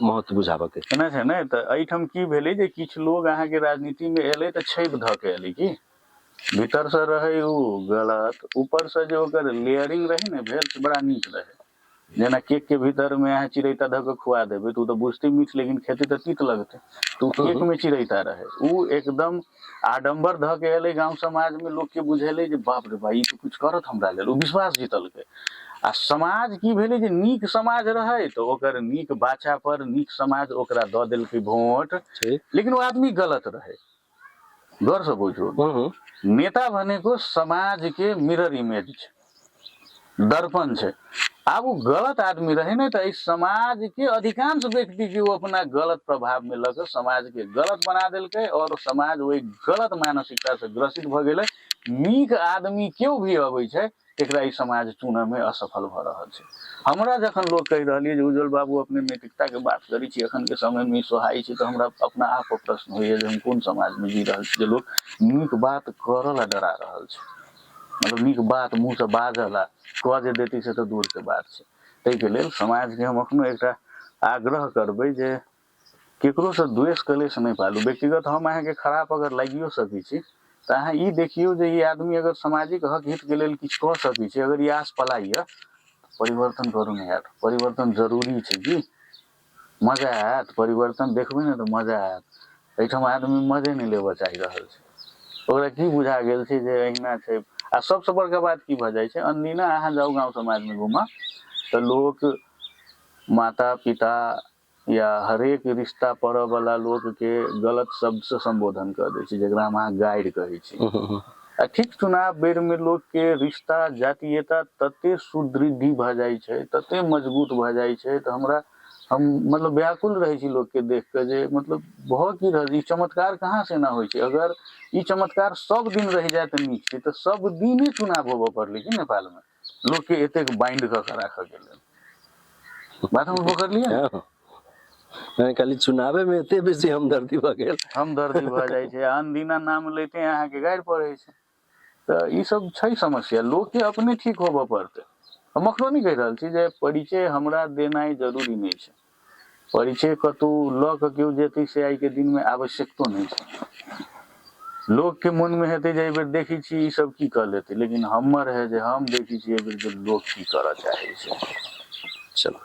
महत्व बुझाबऽके। एना छै ने, तऽ एहिठाम की भेलै जे किछु लोग अहाँके राजनीतिमे एलै तऽ छापि धऽ के एलै की भीतरसँ रहै ओ गलत, ऊपरसँ जे ओकर लेयरिंग रहै ने भेल से बड़ा नीक रहै। जेना केकके भीतरमे अहाँ चिरैता धऽ कऽ खुआ देबै तऽ ओ तऽ बुझतै मीठ, लेकिन खेतै तऽ तीत लगतै। तऽ ओ केकमे चिरैता रहै, ओ एकदम आडम्बर धऽ के एलै गाँव समाजमे, लोकके बुझेलै जे बाप रे बा, ई तऽ किछु करत हमरा लेल। ओ विश्वास जीतलकै आ समाज की भेलै जे नीक समाज रहै तऽ ओकर नीक बाचा पर नीक समाज ओकरा दऽ देलकै वोट, लेकिन ओ आदमी गलत रहै। गौरसँ बुझू, नेता भनेको समाजके मिरर इमेज छै, दर्पण छै। आब ओ गलत आदमी रहै ने तऽ एहि समाजके अधिकांश व्यक्तिके ओ अपना गलत प्रभावमे लऽ कऽ समाजके गलत बना देलकै आओर समाज ओहि गलत मानसिकतासँ ग्रसित भऽ गेलै। नीक आदमी केओ भी अबै छै एकरा ई समाज चुनऽमे असफल भऽ रहल छै। हमरा जखन लोक कहि रहल यऽ जे उज्जवल बाबू अपने नैतिकताके बात करै छी, एखनके समयमे ई सोहाइ छै, तऽ हमरा अपना आप पर प्रश्न होइए जे हम कोन समाजमे जी रहल छी जे लोक नीक बात करऽ लए डरा रहल छै। मतलब नीक बात मुँहसँ बाजऽ लए कऽ जे देतै से तऽ दूरके बात छै। ताहिके लेल समाजके हम एखनो एकटा आग्रह करबै जे केकरोसँ द्वेष कलेश नहि पालू। व्यक्तिगत हम अहाँके खराब अगर लागियो सकै छी तऽ अहाँ ई देखियौ जे ई आदमी अगर सामाजिक हक हितके लेल किछु कऽ सकै छै, अगर ई आस पलाइए, परिवर्तन करू ने यार। परिवर्तन जरूरी छै की मजा आयत। परिवर्तन देखबै ने तऽ मजा आयत। एहिठाम आदमी मजे नहि लेबऽ चाहि रहल छै। ओकरा की बुझा गेल छै जे अहिना छै। आ सबसँ बड़का बात की भऽ जाइ छै, अनदिना अहाँ जाउ गाँव समाजमे घूमऽ तऽ लोक माता पिता या हरेक रिश्ता पड़ऽवला लोकके गलत शब्दसँ सम्बोधन कऽ दै छै, जकरा हम अहाँ गारि कहै छी। आ ठीक चुनाव बेरमे लोकके रिश्ता जातीयता तते सुदृढ़ भऽ जाइ छै, तते मजबूत भऽ जाइ छै, तऽ हमरा हम मतलब व्याकुल रहै छी लोकके देख कऽ जे मतलब भऽ की रहल, ई चमत्कार कहाँ से एना होइ छै। अगर ई चमत्कार सब दिन रहि जाय तऽ नीक छै। तऽ सब दिने चुनाव होबऽ पड़लै कि नेपालमे लोकके एतेक बाइंड कऽ के राखऽके लेल? बात हम पकड़लियै ने? नहि, खाली चुनावे मे एते बेसी हमदर्दी भऽ गेल। हमदर्दी भऽ जाइ छै, अनदिना नाम लैते अहाँके गारि पड़ै छै। तऽ ई सब छै समस्या, लोकके अपने ठीक होबऽ पड़तै। हम एखनो नहि कहि रहल छी जे परिचय हमरा देनाइ जरूरी नहि छै। परिचय कतहु लऽ कऽ केओ जेतै से आइके दिनमे आवश्यकतो नहि छै। लोकके मोनमे हेतै जे एहिबेर देखै छियै ई सब की कऽ लेतै, लेकिन हमर है जे हम देखै छियै एहिबेर जे लोक की करऽ चाहै छै। चलू,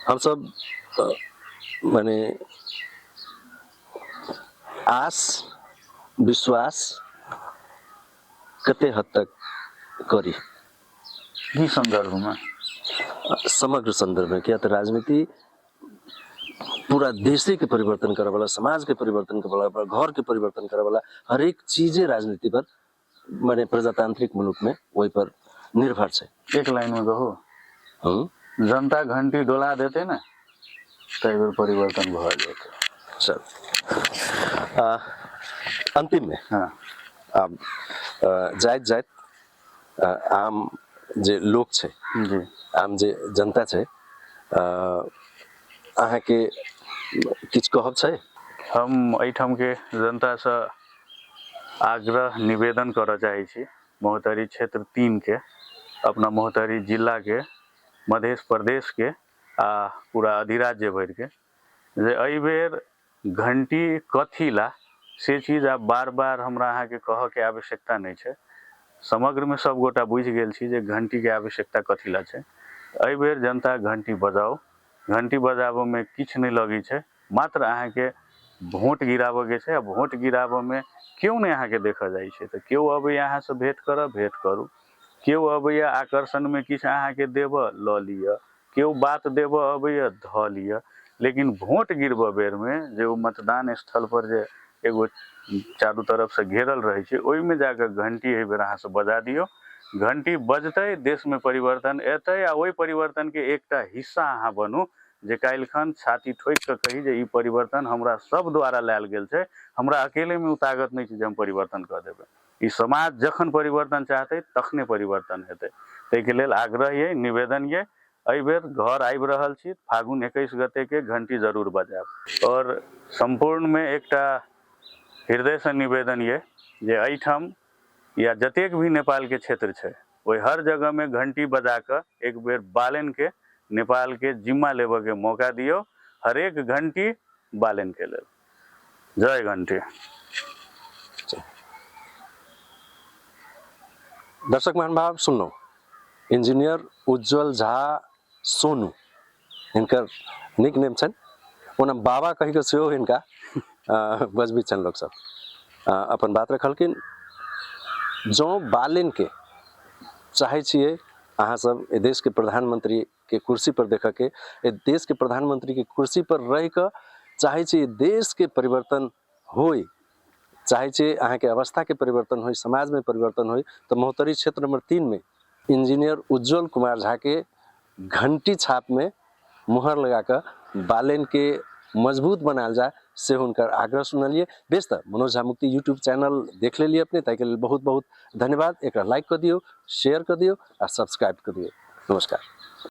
हमसब माने आस विश्वास कते हद तक करी की सन्दर्भमे? समग्र सन्दर्भमे, किया तऽ राजनीति पूरा देशे के परिवर्तन करऽ वाला, समाज के परिवर्तन करऽ वाला, घर के परिवर्तन करऽ वाला हरेक चीजे राजनीति पर, माने प्रजातांत्रिक मुल्क में ओहि पर निर्भर छै। एक लाइन में कहू, जनता घंटी डोला देते ने तऽ एहि बेर परिवर्तन भऽ जेतै। चल, अंतिम में आब जाइत जाइत आम जे लोक छै जी आम जे जनता छै, अहाँके किछु कहब छै? हम एहिठामके जनतासँ आग्रह निवेदन करऽ चाहै छी, महोत्तरी क्षेत्र 3के, अपना महोत्तरी जिलाके, मध्य प्रदेशके आ पूरा अधिराज्य भरिके, जे एहिबेर घंटी कथी ला से चीज आब बार बार हमरा अहाँके कहऽके आवश्यकता नहि छै। समग्रमे सभगोटा बुझि गेल छी जे घंटीके आवश्यकता कथी ला छै। एहिबेर जनता घंटी बजाउ। घंटी बजाबऽमे किछु नहि लगै छै, मात्र अहाँके वोट गिराबऽके छै, आ वोट गिराबऽमे केओ नहि अहाँके देखऽ जाइ छै। तऽ केओ अबैए अहाँसँ भेँट करऽ, भेँट करू। केओ अबैए आकर्षणमे किछु अहाँके देबऽ, लऽ लिअ। केओ बात देबऽ अबैए, धऽ लिअ। लेकिन वोट गिरबऽ बेरमे जे ओ मतदान स्थलपर जे एगो चारू तरफसँ घेरल रहै छै, ओहिमे जाकऽ घंटी एहिबेर अहाँसँ बजा दियौ। घंटी बजतै, देशमे परिवर्तन एतै, आ ओहि परिवर्तनके एकटा हिस्सा अहाँ बनू, जे काल्हिखन छाती ठोकि कऽ कही जे ई परिवर्तन हमरा सब द्वारा लायल गेल छै, हमरा अकेलेमे ओ ताकत नहि छै जे हम परिवर्तन कऽ देबै। ई समाज जखन परिवर्तन चाहतै तखने परिवर्तन हेतै। ताहिके लेल आग्रह यऽ, निवेदन यऽ, एहिबेर घर आबि रहल छी, फागुन 21 गतेके घंटी जरूर बजायब। आओर सम्पूर्णमे एकटा हृदयसँ निवेदन यऽ जे एहिठाम या जतेक भी नेपालके क्षेत्र छै, ओहि हर जगहमे घंटी बजा कऽ एक बेर बालेनके नेपालके जिम्मा लेबऽके मौका दियौ। हरेक घंटी बालेनके लेल। जय घंटी। दर्शक महानुभाव, सुनलहुँ इंजीनियर उज्जवल झा सोनू हिनकर निक नेम छनि, ओना बाबा कहि कऽ सेहो हिनका बजबै छनि लोकसभ। अपन बात रखलखिन। जँ बालेनके चाहै छियै अहाँ सब एहि देशके प्रधानमंत्री के कुर्सी पर देखऽके, एहि देशके प्रधानमंत्री के कुर्सी पर रहि कऽ चाहै छी देशके परिवर्तन होइ, चाहै छी अहाँके अवस्थाके परिवर्तन होइ, समाजमे परिवर्तन होइ, तऽ महोत्तरी क्षेत्र नंबर 3 में इंजीनियर उज्जवल कुमार झा के घंटी छाप में मुहर लगा कऽ बालेन के मजबूत बनायल जाय, से हुनकर आग्रह सुनलियै। बेस, तऽ मनोज झा मुक्ति यूट्यूब चैनल देख लेलियै अपने, ताहिके लेल बहुत बहुत धन्यवाद। एकरा लाइक कऽ दियौ, शेयर कऽ दियौ आ सब्सक्राइब कऽ दियौ। नमस्कार।